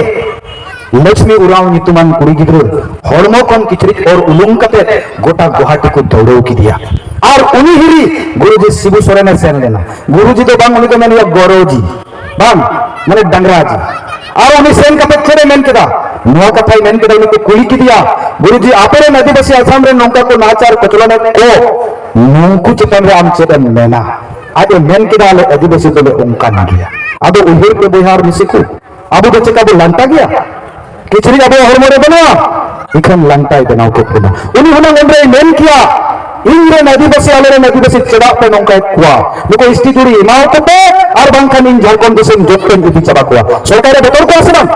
ᱞᱚᱠᱥᱢᱤ ᱩᱨᱟᱣ ᱧᱩᱛᱩᱢᱟᱱ ᱠᱩᱲᱤ ᱜᱤᱫᱽᱨᱟᱹ ᱦᱚᱲᱢᱚ ᱠᱷᱚᱱ ᱠᱤᱪᱨᱤᱡ ᱚᱨ ᱩᱞᱩᱝ ᱠᱟᱛᱮ ᱜᱚᱴᱟ ᱜᱩᱣᱟᱦᱟᱴᱤ ᱠᱚ ᱫᱟᱹᱣᱲᱟᱹᱣ ᱠᱮᱫᱮᱭᱟ᱾ ᱟᱨ ᱩᱱᱤ ᱦᱤᱨᱤ ᱜᱩᱨᱩᱡᱤ ᱥᱤᱵᱩ ᱥᱚᱨᱮᱱᱮ ᱥᱮᱱ ᱞᱮᱱᱟ᱾ ᱜᱩᱨᱩᱡᱤ ᱫᱚ ᱵᱟᱝ, ᱩᱱᱤ ᱫᱚ ᱢᱮᱱ ᱦᱩᱭᱩᱜᱼᱟ ᱜᱚᱨᱚᱡᱤ, ᱵᱟᱝ, ᱢᱟᱱᱮ ᱰᱟᱝᱨᱟ ᱡᱤ᱾ ᱟᱨ ᱩᱱᱤ ᱥᱮᱱ ᱠᱟᱛᱮ ᱪᱮᱫ ᱮ ᱢᱮᱱ ᱠᱮᱫᱟ? ᱱᱚᱣᱟ ᱠᱟᱛᱷᱟᱭ ᱢᱮᱱ ᱠᱮᱫᱟ, ᱩᱱᱤ ᱠᱚ ᱠᱩᱞᱤ ᱠᱮᱫᱮᱭᱟ, "ᱜᱩᱨᱩᱡᱤ, ᱟᱯᱮᱨᱮᱱ ᱟᱹᱫᱤᱵᱟᱹᱥᱤ ᱟᱥᱟᱢ ᱨᱮ ᱱᱚᱝᱠᱟ ᱠᱚ ᱱᱟᱦᱟᱪᱟᱨ ᱠᱚᱪᱞᱚᱱᱮᱫ ᱠᱚ, ᱱᱩᱝᱠᱩ ᱪᱮᱛᱟᱱ ᱨᱮ ᱟᱢ ᱪᱮᱫ ᱮᱢ ᱢᱮᱱᱟ?" ᱟᱡ ᱮ ᱢᱮᱱ ᱠᱮᱫᱟ, "ᱟᱞᱮ ᱟᱹᱫᱤᱵᱟᱹᱥᱤ ᱫᱚᱞᱮ ᱚᱱᱠᱟᱱ ᱜᱮᱭᱟ᱾" ᱟᱫᱚ ᱩᱭᱦᱟᱹᱨ ᱯᱮ ᱵᱚᱭᱦᱟ ᱟᱨ ᱢᱤᱥᱤ ᱠᱚ, ᱟᱵᱚ ᱫᱚ ᱪᱮᱠᱟ ᱵᱚ ᱞᱟᱝᱴᱟ ᱜᱮᱭᱟ? ᱠᱤᱪᱨᱤᱡ ᱟᱵᱚᱣᱟᱜ ᱦᱚᱲᱢᱚ ᱨᱮ ᱵᱟᱹᱱᱩᱜᱼᱟ, ᱤᱠᱷᱟᱹᱱ ᱞᱟᱝᱴᱟᱭ ᱵᱮᱱᱟᱣ ᱠᱮᱫ ᱵᱚᱱᱟ᱾ ᱩᱱᱤ ᱦᱩᱱᱟᱹᱝ ᱩᱱᱨᱮᱭ ᱢᱮᱱ ᱠᱮᱭᱟ, "ᱤᱧ ᱨᱮᱱ ᱟᱹᱫᱤᱵᱟᱹᱥᱤ, ᱟᱞᱮ ᱨᱮᱱ ᱟᱹᱫᱤᱵᱟᱹᱥᱤ ᱪᱮᱫᱟᱜ ᱯᱮ ᱱᱚᱝᱠᱟᱭᱮᱫ ᱠᱚᱣᱟ? ᱱᱩᱠᱩ ᱮᱥ ᱴᱤ ᱡᱩᱲᱤ ᱮᱢᱟᱣ ᱠᱚᱯᱮ, ᱟᱨ ᱵᱟᱝᱠᱷᱟᱱ ᱤᱧ ᱡᱷᱟᱲᱠᱷᱚᱸᱰ ᱫᱤᱥᱚᱢ ᱡᱚᱛᱚᱧ ᱤᱫᱤ ᱪᱟᱵᱟ ᱠᱚᱣᱟ᱾" ᱥᱚᱨᱠᱟᱨᱮ ᱵᱚᱛᱚᱨ ᱠᱚᱣᱟ ᱥᱮ ᱵᱟᱝ?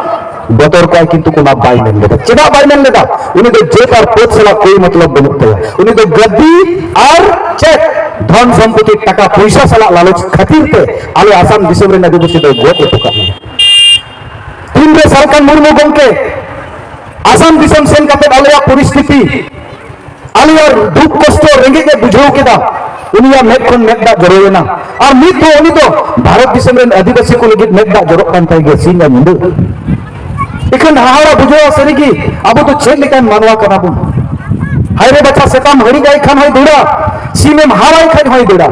ᱵᱚᱛᱚᱨ ᱠᱚᱣᱟᱭ, ᱠᱤᱱᱛᱩ ᱚᱱᱟ ᱵᱟᱭ ᱢᱮᱱ ᱞᱮᱫᱟ᱾ ᱪᱮᱫᱟᱜ ᱵᱟᱭ ᱢᱮᱱ ᱞᱮᱫᱟ? ᱩᱱᱤ ᱫᱚ ᱡᱟᱹᱛ ᱟᱨ ᱯᱟᱹᱛ ᱥᱟᱞᱟᱜ ᱠᱳᱭ ᱢᱚᱛᱞᱚᱵ ᱵᱟᱹᱱᱩᱜ ᱛᱟᱭᱟ᱾ ᱩᱱᱤ ᱫᱚ ᱜᱟᱹᱫᱤ ᱟᱨ ᱪᱮᱫ, ᱫᱷᱚᱱ ᱥᱚᱢᱯᱚᱛᱤ, ᱴᱟᱠᱟ ᱯᱚᱭᱥᱟ ᱥᱟᱞᱟᱜ ᱞᱟᱞᱚᱪ ᱠᱷᱟᱹᱛᱤᱨ ᱛᱮ ᱟᱞᱮ ᱟᱥᱟᱢ ᱫᱤᱥᱚᱢ ᱨᱮᱱ ᱟᱹᱫᱤᱵᱟᱹᱥᱤ ᱫᱚᱭ ᱜᱚᱡ ᱦᱚᱴᱚ ᱠᱟᱜ ᱞᱮᱭᱟ᱾ ᱛᱤᱱᱨᱮ ᱥᱟᱞᱠᱷᱟᱱ ᱢᱩᱨᱢᱩ ᱜᱚᱢᱠᱮ ᱟᱥᱟᱢ ᱫᱤᱥᱚᱢ ᱥᱮᱱ ᱠᱟᱛᱮ ᱟᱞᱮᱭᱟᱜ ᱯᱚᱨᱤᱥᱛᱷᱤᱛᱤ, ᱟᱞᱮᱭᱟᱜ ᱫᱩᱠ ᱠᱚᱥᱴᱚ ᱨᱮᱸᱜᱮᱡ ᱮ ᱵᱩᱡᱷᱟᱹᱣ ᱠᱮᱫᱟ, ᱩᱱᱤᱭᱟᱜ ᱢᱮᱫ ᱠᱷᱚᱱ ᱢᱮᱫ ᱫᱟᱜ ᱡᱚᱨᱚᱭᱮᱱᱟ᱾ ᱟᱨ ᱱᱤᱛ ᱦᱚᱸ ᱩᱱᱤ ᱫᱚ ᱵᱷᱟᱨᱚᱛ ᱫᱤᱥᱚᱢ ᱨᱮᱱ ᱟᱹᱫᱤᱵᱟᱹᱥᱤ ᱠᱚ ᱞᱟᱹᱜᱤᱫ ᱢᱮᱫ ᱫᱟᱜ ᱡᱚᱨᱚᱜ ᱠᱟᱱ ᱛᱟᱭ ᱜᱮᱭᱟ ᱥᱤᱧ ᱟᱨ ᱧᱤᱫᱟᱹ᱾ ᱤᱠᱷᱟᱹᱱ ᱦᱟᱦᱟᱲᱟ ᱵᱩᱡᱷᱟᱹᱣᱟ ᱥᱟᱹᱨᱤᱜᱮ, ᱟᱵᱚ ᱫᱚ ᱪᱮᱫ ᱞᱮᱠᱟᱱ ᱢᱟᱱᱣᱟ ᱠᱟᱱᱟ ᱵᱚᱱ? ᱦᱟᱭᱨᱮ ᱵᱟᱪᱷᱟ, ᱥᱮᱛᱟᱢ ᱦᱟᱹᱲᱤᱡ ᱟᱭ ᱠᱷᱟᱱ ᱦᱚᱸᱭ ᱫᱟᱹᱲᱟ, ᱥᱤᱢᱮᱢ ᱦᱟᱣᱟᱭ ᱠᱷᱟᱱ ᱦᱚᱸᱭ ᱫᱟᱹᱲᱟ᱾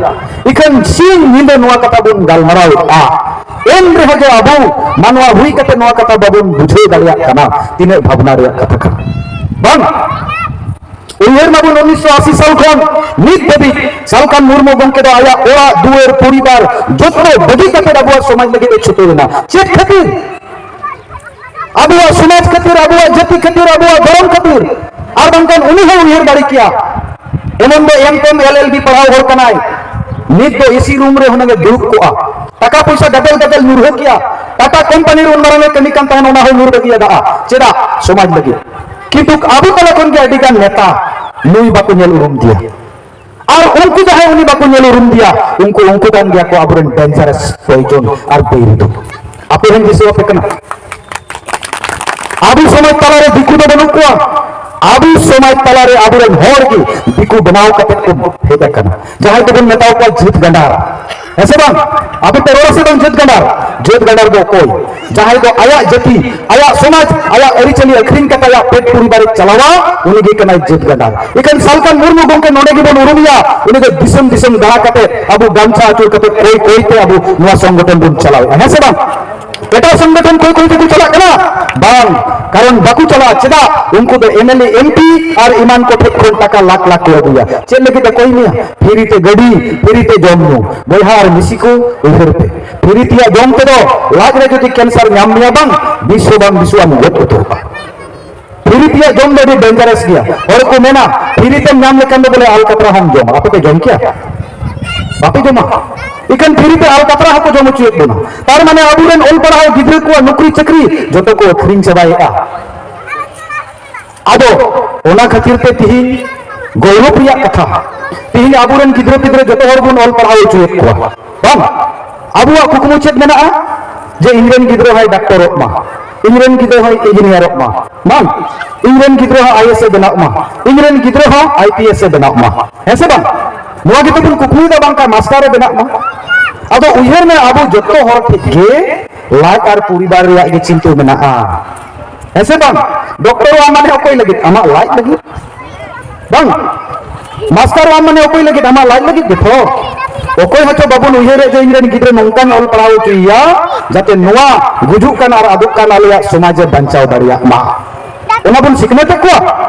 ᱤᱠᱷᱟᱹᱱ ᱥᱤᱧ ᱧᱤᱫᱟᱹ ᱱᱚᱣᱟ ᱠᱟᱛᱷᱟ ᱵᱚᱱ ᱜᱟᱞᱢᱟᱨᱟᱣᱮᱫᱼᱟ, ᱮᱱ ᱨᱮᱦᱚᱸ ᱡᱮ ᱟᱵᱚ ᱢᱟᱱᱣᱟ ᱦᱩᱭ ᱠᱟᱛᱮ ᱱᱚᱣᱟ ᱠᱟᱛᱷᱟ ᱵᱟᱵᱚᱱ ᱵᱩᱡᱷᱟᱹᱣ ᱫᱟᱲᱮᱭᱟᱜ ᱠᱟᱱᱟ, ᱛᱤᱱᱟᱹᱜ ᱵᱷᱟᱵᱽᱱᱟ ᱨᱮᱭᱟᱜ ᱠᱟᱛᱷᱟ ᱠᱟᱱᱟ, ᱵᱟᱝ? ᱩᱭᱦᱟᱹᱨ ᱢᱟᱵᱚᱱ ᱩᱱᱤᱥᱥᱚ ᱟᱥᱤ ᱥᱟᱞ ᱠᱷᱚᱱ ᱱᱤᱛ ᱫᱷᱟᱹᱵᱤᱡ ᱥᱟᱞᱠᱷᱟᱱ ᱢᱩᱨᱢᱩ ᱜᱚᱢᱠᱮ ᱫᱚ ᱟᱭᱟᱜ ᱚᱲᱟᱜ ᱫᱩᱣᱟᱹᱨ ᱯᱚᱨᱤᱵᱟᱨ ᱡᱚᱛᱚ ᱵᱟᱹᱜᱤ ᱠᱟᱛᱮ ᱟᱵᱚᱣᱟᱜ ᱥᱚᱢᱟᱡᱽ ᱞᱟᱹᱜᱤᱫ ᱮ ᱪᱷᱩᱴᱟᱹᱣ ᱮᱱᱟ᱾ ᱪᱮᱫ ᱠᱷᱟᱹᱛᱤᱨ? ᱟᱵᱚᱣᱟᱜ ᱥᱚᱢᱟᱡᱽ ᱠᱷᱟᱹᱛᱤᱨ, ᱟᱵᱚᱣᱟᱜ ᱡᱟᱹᱛᱤ ᱠᱷᱟᱹᱛᱤᱨ, ᱟᱵᱚᱣᱟᱜ ᱫᱷᱚᱨᱚᱢ ᱠᱷᱟᱹᱛᱤᱨ᱾ ᱟᱨ ᱵᱟᱝᱠᱷᱟᱱ ᱩᱱᱤ ᱦᱚᱸ ᱩᱭᱦᱟᱹᱨ ᱫᱟᱲᱮ ᱠᱮᱭᱟ, ᱮᱢᱚᱱ ᱫᱚ ᱮᱢ ᱠᱚᱢ ᱮᱞ ᱮᱞ ᱵᱤ ᱯᱟᱲᱦᱟᱣ ᱦᱚᱲ ᱠᱟᱱᱟᱭ, ᱱᱤᱛ ᱫᱚ ᱮ ᱥᱤ ᱨᱩᱢ ᱨᱮ ᱦᱩᱱᱟᱹᱝ ᱮ ᱫᱩᱲᱩᱵ ᱠᱚᱜᱼᱟ᱾ ᱴᱟᱠᱟ ᱯᱚᱭᱥᱟ ᱜᱟᱫᱮᱞ ᱜᱟᱫᱮᱞ ᱧᱩᱨᱦᱟᱹ ᱠᱮᱭᱟ᱾ ᱴᱟᱴᱟ ᱠᱚᱢᱯᱟᱱᱤ ᱨᱮ ᱩᱱ ᱢᱟᱨᱟᱝ ᱮ ᱠᱟᱹᱢᱤ ᱠᱟᱱ ᱛᱟᱦᱮᱱ, ᱚᱱᱟ ᱦᱚᱸ ᱧᱩᱨ ᱵᱟᱹᱜᱤᱭᱟᱫᱟ᱾ ᱪᱮᱫᱟᱜ? ᱥᱚᱢᱟᱡᱽ ᱞᱟᱹᱜᱤᱫ᱾ ᱠᱤᱱᱛᱩ ᱟᱵᱚ ᱛᱟᱞᱟ ᱠᱷᱚᱱ ᱜᱮ ᱟᱹᱰᱤ ᱜᱟᱱ ᱱᱮᱛᱟ ᱱᱩᱭ ᱵᱟᱠᱚ ᱧᱮᱞ ᱩᱨᱩᱢ ᱜᱮᱭᱟ᱾ ᱟᱨ ᱩᱱᱠᱩ ᱡᱟᱦᱟᱸᱭ ᱩᱱᱤ ᱵᱟᱠᱚ ᱧᱮᱞ ᱩᱨᱩᱢ ᱜᱮᱭᱟ, ᱩᱱᱠᱩ, ᱩᱱᱠᱩ ᱠᱟᱱ ᱜᱮᱭᱟ ᱠᱚ ᱟᱵᱚᱨᱮᱱ dangerous poison ᱟᱨ ᱵᱮᱭᱨᱩᱫᱩ᱾ ᱟᱯᱮ ᱦᱚᱸᱧ ᱫᱤᱥᱟᱹ ᱟᱯᱮ ᱠᱟᱱᱟ᱾ ᱟᱵᱚ ᱥᱚᱢᱟᱡᱽ ᱛᱟᱞᱟᱨᱮ ᱫᱤᱠᱩ ᱫᱚ ᱵᱟᱹᱱᱩᱜ ᱠᱚᱣᱟ᱾ ᱟᱵᱚ ᱥᱚᱢᱟᱡᱽ ᱛᱟᱞᱟᱨᱮ ᱟᱵᱚᱨᱮᱱ ᱦᱚᱲ ᱜᱮ ᱫᱤᱠᱩ ᱵᱮᱱᱟᱣ ᱠᱟᱛᱮ ᱠᱚ ᱦᱮᱡ ᱟᱠᱟᱱᱟ, ᱡᱟᱦᱟᱸᱭ ᱫᱚᱵᱚᱱ ᱢᱮᱛᱟᱣ ᱠᱚᱣᱟ ᱡᱟᱹᱛ ᱜᱟᱸᱰᱟᱨ᱾ ᱦᱮᱸ ᱥᱮ ᱵᱟᱝ? ᱟᱯᱮ ᱯᱮ ᱨᱚᱲᱟ ᱥᱮ ᱵᱟᱝ ᱡᱟᱹᱛ ᱜᱟᱸᱰᱟᱨ? ᱡᱟᱹᱛ ᱜᱟᱸᱰᱟᱨ ᱫᱚ ᱚᱠᱚᱭ? ᱡᱟᱦᱟᱸᱭ ᱫᱚ ᱟᱭᱟᱜ ᱡᱟᱹᱛᱤ, ᱟᱭᱟᱜ ᱥᱚᱢᱟᱡᱽ, ᱟᱭᱟᱜ ᱟᱹᱨᱤᱪᱟᱹᱞᱤ ᱟᱹᱠᱷᱨᱤᱧ ᱠᱟᱛᱮ ᱟᱭᱟᱜ ᱯᱮᱴ ᱯᱚᱨᱤᱵᱟᱨᱮ ᱪᱟᱞᱟᱣᱟ, ᱩᱱᱤ ᱜᱮ ᱠᱟᱱᱟᱭ ᱡᱟᱹᱛ ᱜᱟᱸᱰᱟᱨ᱾ ᱮᱠᱷᱟᱱ ᱥᱟᱞᱠᱷᱟᱱ ᱢᱩᱨᱢᱩ ᱜᱚᱢᱠᱮ ᱱᱚᱰᱮ ᱜᱮᱵᱚᱱ ᱩᱨᱩᱢᱮᱭᱟ, ᱩᱱᱤ ᱫᱚ ᱫᱤᱥᱚᱢ ᱫᱤᱥᱚᱢ ᱫᱟᱬᱟ ᱠᱟᱛᱮ ᱟᱵᱚ ᱜᱟᱢᱪᱷᱟ ᱟᱹᱪᱩᱨ ᱠᱟᱛᱮ ᱠᱚᱭ ᱠᱚᱭ ᱛᱮ ᱟᱵᱚ ᱱᱚᱣᱟ ᱥᱚᱝᱜᱚᱴᱷᱚᱱ ᱵᱚᱱ ᱪᱟᱞᱟᱣᱮᱫᱼᱟ, ᱦᱮᱸ ᱥᱮ ᱵᱟᱝ? ᱮᱴᱟᱜ ᱥᱚᱝᱜᱚᱴᱷᱚᱱ ᱠᱚᱭ ᱠᱚᱭ ᱛᱮᱠᱚ ᱪᱟᱞᱟᱜ ᱠᱟᱱᱟ? ᱵᱟᱝ, ᱠᱟᱨᱚᱱ ᱵᱟᱠᱚ ᱪᱟᱞᱟᱜᱼᱟ᱾ ᱪᱮᱫᱟᱜ? ᱩᱱᱠᱩ ᱫᱚ M L A, M P R ᱮᱢᱟᱱ ᱠᱚ ᱴᱷᱮᱱ ᱠᱷᱚᱱ ᱴᱟᱠᱟ ᱞᱟᱠᱷ ᱞᱟᱠᱷ ᱠᱚ ᱟᱹᱜᱩᱭᱟ᱾ ᱪᱮᱫ ᱞᱟᱹᱜᱤᱫ ᱮ ᱠᱚᱭ ᱢᱮᱭᱟ? ᱯᱷᱤᱨᱤ ᱛᱮ ᱜᱟᱹᱰᱤ, ᱯᱷᱤᱨᱤ ᱛᱮ ᱡᱚᱢ ᱧᱩ᱾ ᱵᱚᱭᱦᱟ ᱟᱨ ᱢᱤᱥᱤ ᱠᱚ, ᱩᱭᱦᱟᱹᱨ ᱯᱮ, ᱯᱷᱤᱨᱤ ᱛᱮᱭᱟᱜ ᱡᱚᱢ ᱛᱮᱫᱚ ᱞᱟᱡ ᱨᱮ ᱡᱩᱫᱤ ᱠᱮᱱᱥᱟᱨ ᱧᱟᱢ ᱢᱮᱭᱟ, ᱵᱟᱝ ᱵᱤᱥ ᱦᱚᱸ ᱵᱟᱝ ᱵᱤᱥᱚᱜᱼᱟ, ᱟᱢ ᱜᱚᱡ ᱩᱛᱟᱹᱨᱚᱜᱼᱟ᱾ ᱯᱷᱤᱨᱤ ᱛᱮᱭᱟᱜ ᱡᱚᱢ ᱫᱚ ᱟᱹᱰᱤ ᱰᱮᱧᱡᱟᱨᱟᱥ ᱜᱮᱭᱟ᱾ ᱦᱚᱲ ᱠᱚ ᱢᱮᱱᱟ, ᱯᱷᱤᱨᱤ ᱛᱮᱢ ᱧᱟᱢ ᱞᱮᱠᱷᱟᱱ ᱫᱚ ᱵᱚᱞᱮ ᱟᱞᱠᱟᱛᱨᱟ ᱦᱚᱸᱢ ᱡᱚᱢᱟ᱾ ᱟᱯᱮ ᱯᱮ ᱡᱚᱢ ᱠᱮᱭᱟ? ᱵᱟᱯᱮ ᱡᱚᱢᱟ᱾ ᱮᱠᱷᱟᱱ ᱯᱷᱤᱨᱤ ᱛᱮ ᱟᱞᱠᱟᱛᱨᱟ ᱦᱚᱸᱠᱚ ᱡᱚᱢ ᱦᱚᱪᱚᱭᱮᱫ ᱵᱚᱱᱟ᱾ ᱛᱟᱨ ᱢᱟᱱᱮ ᱟᱵᱚᱨᱮᱱ ᱚᱞ ᱯᱟᱲᱦᱟᱣ ᱜᱤᱫᱽᱨᱟᱹ ᱠᱚᱣᱟᱜ ᱱᱚᱠᱨᱤ ᱪᱟᱹᱠᱨᱤ ᱡᱚᱛᱚ ᱠᱚ ᱟᱹᱠᱷᱨᱤᱧ ᱪᱟᱵᱟᱭᱮᱫᱼᱟ᱾ ᱟᱫᱚ ᱚᱱᱟ ᱠᱷᱟᱹᱛᱤᱨ ᱛᱮ ᱛᱤᱦᱤᱧ ᱜᱚᱨᱚᱵᱽ ᱨᱮᱭᱟᱜ ᱠᱟᱛᱷᱟ, ᱛᱤᱦᱤᱧ ᱟᱵᱚᱨᱮᱱ ᱜᱤᱫᱽᱨᱟᱹ ᱯᱤᱫᱽᱨᱟᱹ ᱡᱚᱛᱚ ᱦᱚᱲ ᱵᱚᱱ ᱚᱞ ᱯᱟᱲᱦᱟᱣ ᱦᱚᱪᱚᱭᱮᱫ ᱠᱚᱣᱟ, ᱵᱟᱝ? ᱟᱵᱚᱣᱟᱜ ᱠᱩᱠᱢᱩ ᱪᱮᱫ ᱢᱮᱱᱟᱜᱼᱟ? ᱡᱮ ᱤᱧᱨᱮᱱ ᱜᱤᱫᱽᱨᱟᱹ ᱦᱚᱸᱭ ᱰᱟᱠᱛᱚᱨᱚᱜ ᱢᱟ, ᱤᱧᱨᱮᱱ ᱜᱤᱫᱽᱨᱟᱹ ᱦᱚᱸᱭ ᱤᱧᱡᱤᱱᱤᱭᱟᱨᱚᱜ ᱢᱟ, ᱵᱟᱝ? ᱤᱧᱨᱮᱱ ᱜᱤᱫᱽᱨᱟᱹ ᱦᱚᱸ ᱟᱭ ᱮ ᱮᱥ ᱮ ᱵᱮᱱᱟᱜ ᱢᱟ, ᱤᱧᱨᱮᱱ ᱜᱤᱫᱽᱨᱟᱹ ᱦᱚᱸ ᱟᱭ ᱯᱤ ᱮᱥ ᱮ ᱵᱮᱱᱟᱜ ᱢᱟ, ᱦᱮᱸ ᱥᱮ ᱵᱟᱝ? ᱱᱚᱣᱟ ᱜᱮᱛᱚ ᱵᱚᱱ ᱠᱩᱠᱢᱩᱭᱮᱫᱟ, ᱵᱟᱝᱠᱷᱟᱱ ᱢᱟᱥᱴᱟᱨ ᱮ ᱵᱮᱱᱟᱜ ᱢᱟ᱾ ᱟᱫᱚ ᱩᱭᱦᱟᱹᱨ ᱢᱮ, ᱟᱵᱚ ᱡᱚᱛᱚ ᱦᱚᱲ ᱴᱷᱮᱱ ᱜᱮ ᱞᱟᱡ ᱟᱨ ᱯᱚᱨᱤᱵᱟᱨ ᱨᱮᱭᱟᱜ ᱜᱮ ᱪᱤᱱᱛᱟᱹ ᱢᱮᱱᱟᱜᱼᱟ, ᱦᱮᱸ ᱥᱮ ᱵᱟᱝ? ᱰᱚᱠᱴᱚᱨᱚᱜ ᱟᱢ ᱢᱟᱱᱮ ᱚᱠᱚᱭ ᱞᱟᱹᱜᱤᱫ? ᱟᱢᱟᱜ ᱞᱟᱡ ᱞᱟᱹᱜᱤᱫ, ᱵᱟᱝ? ᱢᱟᱥᱴᱟᱨᱚᱜ ᱟᱢ ᱢᱟᱱᱮ ᱚᱠᱚᱭ ᱞᱟᱹᱜᱤᱫ? ᱟᱢᱟᱜ ᱞᱟᱡ ᱞᱟᱹᱜᱤᱫ ᱜᱮᱛᱚ᱾ ᱚᱠᱚᱭ ᱦᱚᱸᱛᱚ ᱵᱟᱵᱚᱱ ᱩᱭᱦᱟᱹᱨᱮᱫ ᱡᱮ ᱤᱧᱨᱮᱱ ᱜᱤᱫᱽᱨᱟᱹ ᱱᱚᱝᱠᱟᱧ ᱚᱞ ᱯᱟᱲᱦᱟᱣ ᱦᱚᱪᱚᱭᱮᱭᱟ ᱡᱟᱛᱮ ᱱᱚᱣᱟ ᱜᱩᱡᱩᱜ ᱠᱟᱱ ᱟᱨ ᱟᱫᱚᱜ ᱠᱟᱱ ᱟᱞᱮᱭᱟᱜ ᱥᱚᱢᱟᱡᱽ ᱮ ᱵᱟᱧᱪᱟᱣ ᱫᱟᱲᱮᱭᱟᱜ ᱢᱟ᱾ ᱚᱱᱟ ᱵᱚᱱ ᱥᱤᱠᱷᱱᱟᱹᱛᱮᱫ ᱠᱚᱣᱟ?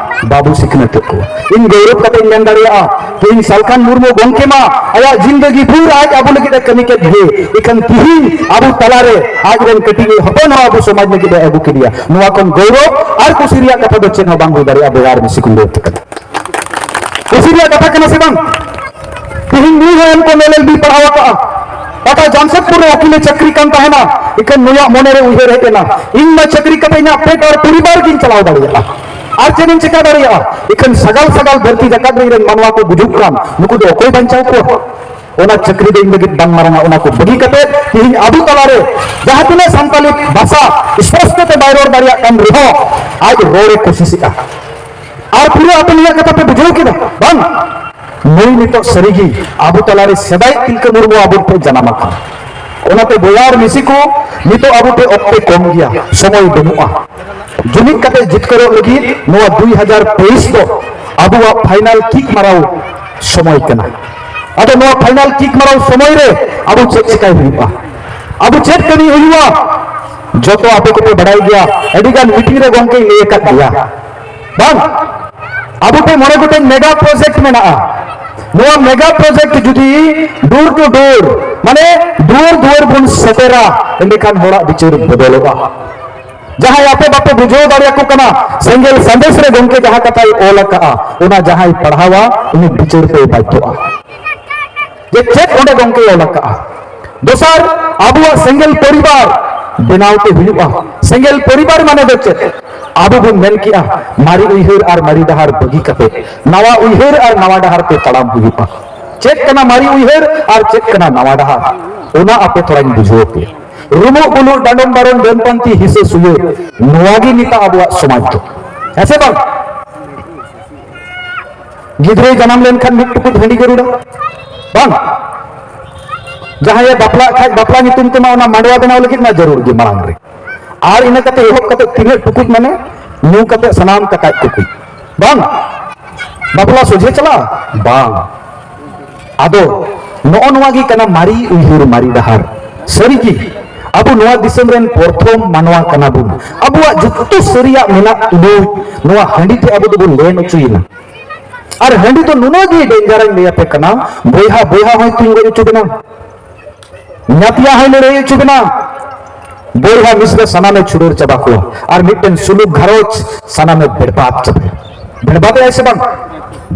ᱵᱟᱵᱚ ᱥᱤᱠᱷᱱᱟᱹᱛᱮᱫ ᱠᱚᱣᱟ᱾ ᱤᱧ ᱜᱚᱨᱚᱵᱽ ᱠᱟᱛᱮᱧ ᱢᱮᱱ ᱫᱟᱲᱮᱭᱟᱜᱼᱟ, ᱛᱮᱦᱮᱧ ᱥᱟᱞᱠᱷᱟᱱ ᱢᱩᱨᱢᱩ ᱜᱚᱢᱠᱮ ᱢᱟ ᱟᱭᱟᱜ ᱡᱤᱱᱫᱮᱜᱤ ᱵᱷᱳᱨ ᱟᱡ ᱟᱵᱚ ᱞᱟᱹᱜᱤᱫ ᱮ ᱠᱟᱹᱢᱤ ᱠᱮᱫ ᱜᱮ, ᱮᱠᱷᱟᱱ ᱛᱮᱦᱮᱧ ᱟᱵᱚ ᱛᱟᱞᱟᱨᱮ ᱟᱡ ᱨᱮᱱ ᱠᱟᱹᱴᱤᱡ ᱦᱚᱯᱚᱱ ᱦᱚᱸ ᱟᱵᱚ ᱥᱚᱢᱟᱡᱽ ᱞᱟᱹᱜᱤᱫ ᱮ ᱟᱹᱜᱩ ᱠᱮᱫᱮᱭᱟ᱾ ᱱᱚᱣᱟ ᱠᱷᱚᱱ ᱜᱚᱨᱚᱵᱽ ᱟᱨ ᱠᱩᱥᱤ ᱨᱮᱭᱟᱜ ᱠᱟᱛᱷᱟ ᱫᱚ ᱪᱮᱫ ᱦᱚᱸ ᱵᱟᱝ ᱦᱩᱭ ᱫᱟᱲᱮᱭᱟᱜᱼᱟ᱾ ᱵᱚᱭᱦᱟ ᱟᱨ ᱢᱤᱥᱤ ᱠᱚ ᱞᱟᱹᱭ ᱠᱟᱱᱟ, ᱠᱩᱥᱤ ᱨᱮᱭᱟᱜ ᱠᱟᱛᱷᱟ ᱠᱟᱱᱟ ᱥᱮ ᱵᱟᱝ? ᱛᱮᱦᱮᱧ ᱱᱩᱭ ᱦᱚᱸ ᱮᱢ ᱠᱚᱢ ᱮᱞ ᱮᱞ ᱵᱤ ᱯᱟᱲᱦᱟᱣ ᱟᱠᱟᱫᱼᱟ, ᱚᱠᱟ ᱡᱟᱢᱥᱮᱫᱽᱯᱩᱨ ᱨᱮ ᱩᱠᱤᱞᱮ ᱪᱟᱹᱠᱨᱤ ᱠᱟᱱ ᱛᱟᱦᱮᱱᱟ᱾ ᱤᱠᱷᱟᱹᱱ ᱱᱩᱭᱟᱜ ᱢᱚᱱᱮᱨᱮ ᱩᱭᱦᱟᱹᱨ ᱦᱮᱡ ᱮᱱᱟ, ᱤᱧ ᱢᱟ ᱪᱟᱹᱠᱨᱤ ᱠᱟᱛᱮ ᱤᱧᱟᱹᱜ ᱯᱮᱴ ᱟᱨ ᱯᱚᱨᱤᱵᱟᱨ ᱜᱤᱧ ᱪᱟᱞᱟᱣ ᱫᱟᱲᱮᱭᱟᱜᱼᱟ, ᱟᱨ ᱪᱮᱫ ᱤᱧ ᱪᱮᱠᱟ ᱫᱟᱲᱮᱭᱟᱜᱼᱟ? ᱤᱠᱷᱟᱹᱱ ᱥᱟᱜᱟᱞ ᱥᱟᱜᱟᱞ ᱫᱷᱟᱹᱨᱛᱤ ᱡᱟᱠᱟᱛ ᱨᱮ ᱤᱧᱨᱮᱱ ᱢᱟᱱᱣᱟ ᱠᱚ ᱜᱩᱡᱩᱜ ᱠᱟᱱ, ᱱᱩᱠᱩ ᱫᱚ ᱚᱠᱚᱭ ᱵᱟᱧᱪᱟᱣ ᱠᱚᱣᱟ? ᱚᱱᱟ ᱪᱟᱹᱠᱨᱤ ᱫᱚ ᱤᱧ ᱞᱟᱹᱜᱤᱫ ᱵᱟᱝ ᱢᱟᱨᱟᱝᱟ᱾ ᱚᱱᱟ ᱠᱚ ᱵᱟᱹᱜᱤ ᱠᱟᱛᱮ ᱛᱮᱦᱮᱧ ᱟᱵᱚ ᱛᱟᱞᱟᱨᱮ ᱡᱟᱦᱟᱸ ᱛᱤᱱᱟᱹᱜ ᱥᱟᱱᱛᱟᱞᱤ ᱵᱷᱟᱥᱟ ᱥᱯᱚᱥᱴᱚ ᱛᱮ ᱵᱟᱭ ᱨᱚᱲ ᱫᱟᱲᱮᱭᱟᱜ ᱠᱟᱱ ᱨᱮᱦᱚᱸ, ᱟᱡ ᱨᱚᱲᱮ ᱠᱳᱥᱤᱥᱮᱜᱼᱟ᱾ ᱟᱨ ᱯᱩᱨᱟᱹ ᱟᱯᱮ ᱱᱤᱭᱟᱹ ᱠᱟᱛᱷᱟ ᱯᱮ ᱵᱩᱡᱷᱟᱹᱣ ᱠᱮᱫᱟ, ᱵᱟᱝ? ᱱᱩᱭ ᱱᱤᱛᱚᱜ ᱥᱟᱹᱨᱤᱜᱮ ᱟᱵᱚ ᱛᱟᱞᱟᱨᱮ ᱥᱮᱫᱟᱭ ᱛᱤᱞᱠᱟᱹ ᱢᱩᱨᱢᱩ ᱟᱵᱚ ᱴᱷᱮᱱ ᱡᱟᱱᱟᱢ ᱟᱠᱟᱱᱟ᱾ ᱚᱱᱟᱛᱮ ᱵᱚᱭᱦᱟ ᱟᱨ ᱢᱤᱥᱤ ᱠᱚ, ᱱᱤᱛᱚᱜ ᱟᱵᱚ ᱴᱷᱮᱱ ᱚᱠᱛᱮ ᱠᱚᱢ ᱜᱮᱭᱟ, ᱥᱚᱢᱚᱭ ᱵᱟᱹᱱᱩᱜᱼᱟ᱾ ᱡᱩᱢᱤᱫ ᱠᱟᱛᱮ ᱡᱤᱛᱠᱟᱹᱨᱚᱜ ᱞᱟᱹᱜᱤᱫ ᱱᱚᱣᱟ ᱫᱩᱭ ᱦᱟᱡᱟᱨ ᱛᱮᱭᱤᱥ ᱫᱚ ᱟᱵᱚᱣᱟᱜ ᱯᱷᱟᱭᱱᱟᱞ ᱠᱤᱠ ᱢᱟᱨᱟᱣ ᱥᱚᱢᱚᱭ ᱠᱟᱱᱟ᱾ ᱟᱫᱚ ᱱᱚᱣᱟ ᱯᱷᱟᱭᱱᱟᱞ ᱠᱤᱠ ᱢᱟᱨᱟᱣ ᱥᱚᱢᱚᱭ ᱨᱮ ᱟᱵᱚ ᱪᱮᱫ ᱪᱮᱠᱟᱭ ᱦᱩᱭᱩᱜᱼᱟ? ᱟᱵᱚ ᱪᱮᱫ ᱠᱟᱹᱢᱤ ᱦᱩᱭᱩᱜᱼᱟ? ᱡᱚᱛᱚ ᱟᱯᱮ ᱠᱚᱯᱮ ᱵᱟᱲᱟᱭ ᱜᱮᱭᱟ, ᱟᱹᱰᱤ ᱜᱟᱱ ᱢᱤᱴᱤᱝ ᱨᱮ ᱜᱚᱢᱠᱮᱧ ᱞᱟᱹᱭ ᱟᱠᱟᱫ ᱜᱮᱭᱟ, ᱵᱟᱝ? ᱟᱵᱚ ᱴᱷᱮᱱ ᱢᱚᱬᱮ ᱜᱚᱴᱮᱡ ᱢᱮᱜᱟ ᱯᱨᱚᱡᱮᱠᱴ ᱢᱮᱱᱟᱜᱼᱟ᱾ ᱱᱚᱣᱟ ᱢᱮᱜᱟ ᱯᱨᱚᱡᱮᱠᱴ ᱡᱩᱫᱤ door to door, ᱢᱟᱱᱮ ᱫᱩᱣᱟᱹᱨ ᱫᱩᱣᱟᱹᱨ ᱵᱚᱱ ᱥᱮᱴᱮᱨᱟ, ᱮᱸᱰᱮᱠᱷᱟᱱ ᱦᱚᱲᱟᱜ ᱵᱤᱪᱟᱹᱨ ᱵᱚᱫᱚᱞᱚᱜᱼᱟ᱾ ᱡᱟᱦᱟᱸᱭ ᱟᱯᱮ ᱵᱟᱯᱮ ᱵᱩᱡᱷᱟᱹᱣ ᱫᱟᱲᱮᱭᱟᱠᱚ ᱠᱟᱱᱟ, ᱥᱮᱸᱜᱮᱞ ᱥᱟᱸᱫᱮᱥ ᱨᱮ ᱜᱚᱢᱠᱮ ᱡᱟᱦᱟᱸ ᱠᱟᱛᱷᱟᱭ ᱚᱞ ᱟᱠᱟᱫᱼᱟ, ᱚᱱᱟ ᱡᱟᱦᱟᱸᱭ ᱯᱟᱲᱦᱟᱣᱟ, ᱩᱱᱤ ᱵᱤᱪᱟᱹᱨ ᱛᱮᱭ ᱵᱟᱫᱽᱫᱷᱚᱜᱼᱟ᱾ ᱡᱮ ᱪᱮᱫ ᱚᱸᱰᱮ ᱜᱚᱢᱠᱮᱭ ᱚᱞ ᱟᱠᱟᱫᱼᱟ᱾ ᱫᱚᱥᱟᱨ, ᱟᱵᱚᱣᱟᱜ ᱥᱮᱸᱜᱮᱞ ᱯᱚᱨᱤᱵᱟᱨ ᱵᱮᱱᱟᱣ ᱛᱮ ᱦᱩᱭᱩᱜᱼᱟ᱾ ᱥᱮᱸᱜᱮᱞ ᱯᱚᱨᱤᱵᱟᱨ ᱢᱟᱱᱮ ᱫᱚ ᱪᱮᱫ? ᱟᱵᱚ ᱵᱚᱱ ᱢᱮᱱ ᱠᱮᱜᱼᱟ, ᱢᱟᱨᱮ ᱩᱭᱦᱟᱹᱨ ᱟᱨ ᱢᱟᱨᱮ ᱰᱟᱦᱟᱨ ᱵᱟᱹᱜᱤ ᱠᱟᱛᱮ ᱱᱟᱣᱟ ᱩᱭᱦᱟᱹᱨ ᱟᱨ ᱱᱟᱣᱟ ᱰᱟᱦᱟᱨ ᱛᱮ ᱛᱟᱲᱟᱢ ᱦᱩᱭᱩᱜᱼᱟ᱾ ᱪᱮᱫ ᱠᱟᱱᱟ ᱢᱟᱨᱮ ᱩᱭᱦᱟᱹᱨ ᱟᱨ ᱪᱮᱫ ᱠᱟᱱᱟ ᱱᱟᱣᱟ ᱰᱟᱦᱟᱨ, ᱚᱱᱟ ᱟᱯᱮ ᱛᱷᱚᱲᱟᱧ ᱵᱩᱡᱷᱟᱹᱣ ᱯᱮᱭᱟ᱾ ᱨᱩᱢᱩᱜ ᱵᱩᱞᱩᱜ, ᱰᱟᱸᱰᱚᱢ ᱵᱟᱨᱚᱱ, ᱰᱟᱹᱱ ᱯᱟᱱᱛᱤ, ᱦᱤᱥᱟᱹ ᱥᱩᱭᱟᱹ, ᱱᱚᱣᱟ ᱜᱮ ᱱᱤᱛᱟᱜ ᱟᱵᱚᱣᱟᱜ ᱥᱚᱢᱟᱡᱽ ᱫᱚ, ᱦᱮᱸ ᱥᱮ ᱵᱟᱝ? ᱜᱤᱫᱽᱨᱟᱹᱭ ᱡᱟᱱᱟᱢ ᱞᱮᱱᱠᱷᱟᱱ ᱢᱤᱫ ᱴᱩᱠᱩᱡ ᱦᱟᱺᱰᱤ ᱡᱟᱹᱨᱩᱲᱟ, ᱵᱟᱝ? ᱡᱟᱦᱟᱸᱭᱮ ᱵᱟᱯᱞᱟᱜ ᱠᱷᱟᱡ, ᱵᱟᱯᱞᱟ ᱧᱩᱛᱩᱢ ᱛᱮᱢᱟ ᱚᱱᱟ ᱢᱟᱰᱣᱟ ᱵᱮᱱᱟᱣ ᱞᱟᱹᱜᱤᱫ ᱢᱟ ᱡᱟᱹᱨᱩᱲ ᱜᱮ ᱢᱟᱲᱟᱝ ᱨᱮ᱾ ᱟᱨ ᱤᱱᱟᱹ ᱠᱟᱛᱮ ᱮᱦᱚᱵ ᱠᱟᱛᱮ ᱛᱤᱱᱟᱹᱜ ᱴᱩᱠᱩᱡ, ᱢᱟᱱᱮ ᱧᱩ ᱠᱟᱛᱮ ᱥᱟᱱᱟᱢ ᱠᱟᱠᱟᱡ ᱴᱩᱠᱩᱡ, ᱵᱟᱝ? ᱵᱟᱯᱞᱟ ᱥᱚᱡᱷᱮ ᱪᱟᱞᱟᱜᱼᱟ? ᱵᱟᱝ᱾ ᱟᱫᱚ ᱱᱚᱜᱼᱚ ᱱᱚᱣᱟ ᱜᱮ ᱠᱟᱱᱟ ᱢᱟᱨᱮ ᱩᱭᱦᱟᱹᱨ, ᱢᱟᱨᱮ ᱰᱟᱦᱟᱨ᱾ ᱥᱟᱹᱨᱤᱜᱮ ᱟᱵᱚ ᱱᱚᱣᱟ ᱫᱤᱥᱚᱢ ᱨᱮᱱ ᱯᱨᱚᱛᱷᱚᱢ ᱢᱟᱱᱣᱟ ᱠᱟᱱᱟ ᱵᱚᱱ᱾ ᱟᱵᱚᱣᱟᱜ ᱡᱚᱛᱚ ᱥᱟᱹᱨᱤᱭᱟᱜ ᱢᱮᱱᱟᱜ ᱛᱩᱞᱩᱡ ᱱᱚᱣᱟ ᱦᱟᱺᱰᱤ ᱛᱮ ᱟᱵᱚ ᱫᱚᱵᱚᱱ ᱞᱮᱱ ᱦᱚᱪᱚᱭᱮᱱᱟ᱾ ᱟᱨ ᱦᱟᱺᱰᱤ ᱫᱚ ᱱᱩᱱᱟᱹᱜ ᱜᱮ ᱰᱮᱧᱡᱟᱨ ᱤᱧ ᱞᱟᱹᱭ ᱟᱯᱮ ᱠᱟᱱᱟ, ᱵᱚᱭᱦᱟ ᱵᱚᱭᱦᱟ ᱦᱚᱸᱭ ᱛᱩᱧ ᱜᱚᱡ ᱦᱚᱪᱚ ᱵᱮᱱᱟ, ᱧᱟᱛᱭᱟ ᱦᱚᱸᱭ ᱞᱟᱹᱲᱦᱟᱹᱭ ᱦᱚᱪᱚ ᱵᱮᱱᱟ, ᱵᱚᱭᱦᱟ ᱢᱤᱥᱨᱟ ᱥᱟᱱᱟᱢᱮ ᱪᱷᱩᱰᱟᱹᱨ ᱪᱟᱵᱟ ᱠᱚᱣᱟ, ᱟᱨ ᱢᱤᱫᱴᱮᱱ ᱥᱩᱞᱩᱠ ᱜᱷᱟᱨᱚᱸᱡᱽ ᱥᱟᱱᱟᱢᱮ ᱵᱮᱨᱵᱟᱫ ᱪᱟᱵᱟᱭᱟ᱾ ᱵᱮᱨᱵᱟᱫ ᱮᱫᱟᱭ ᱥᱮ ᱵᱟᱝ?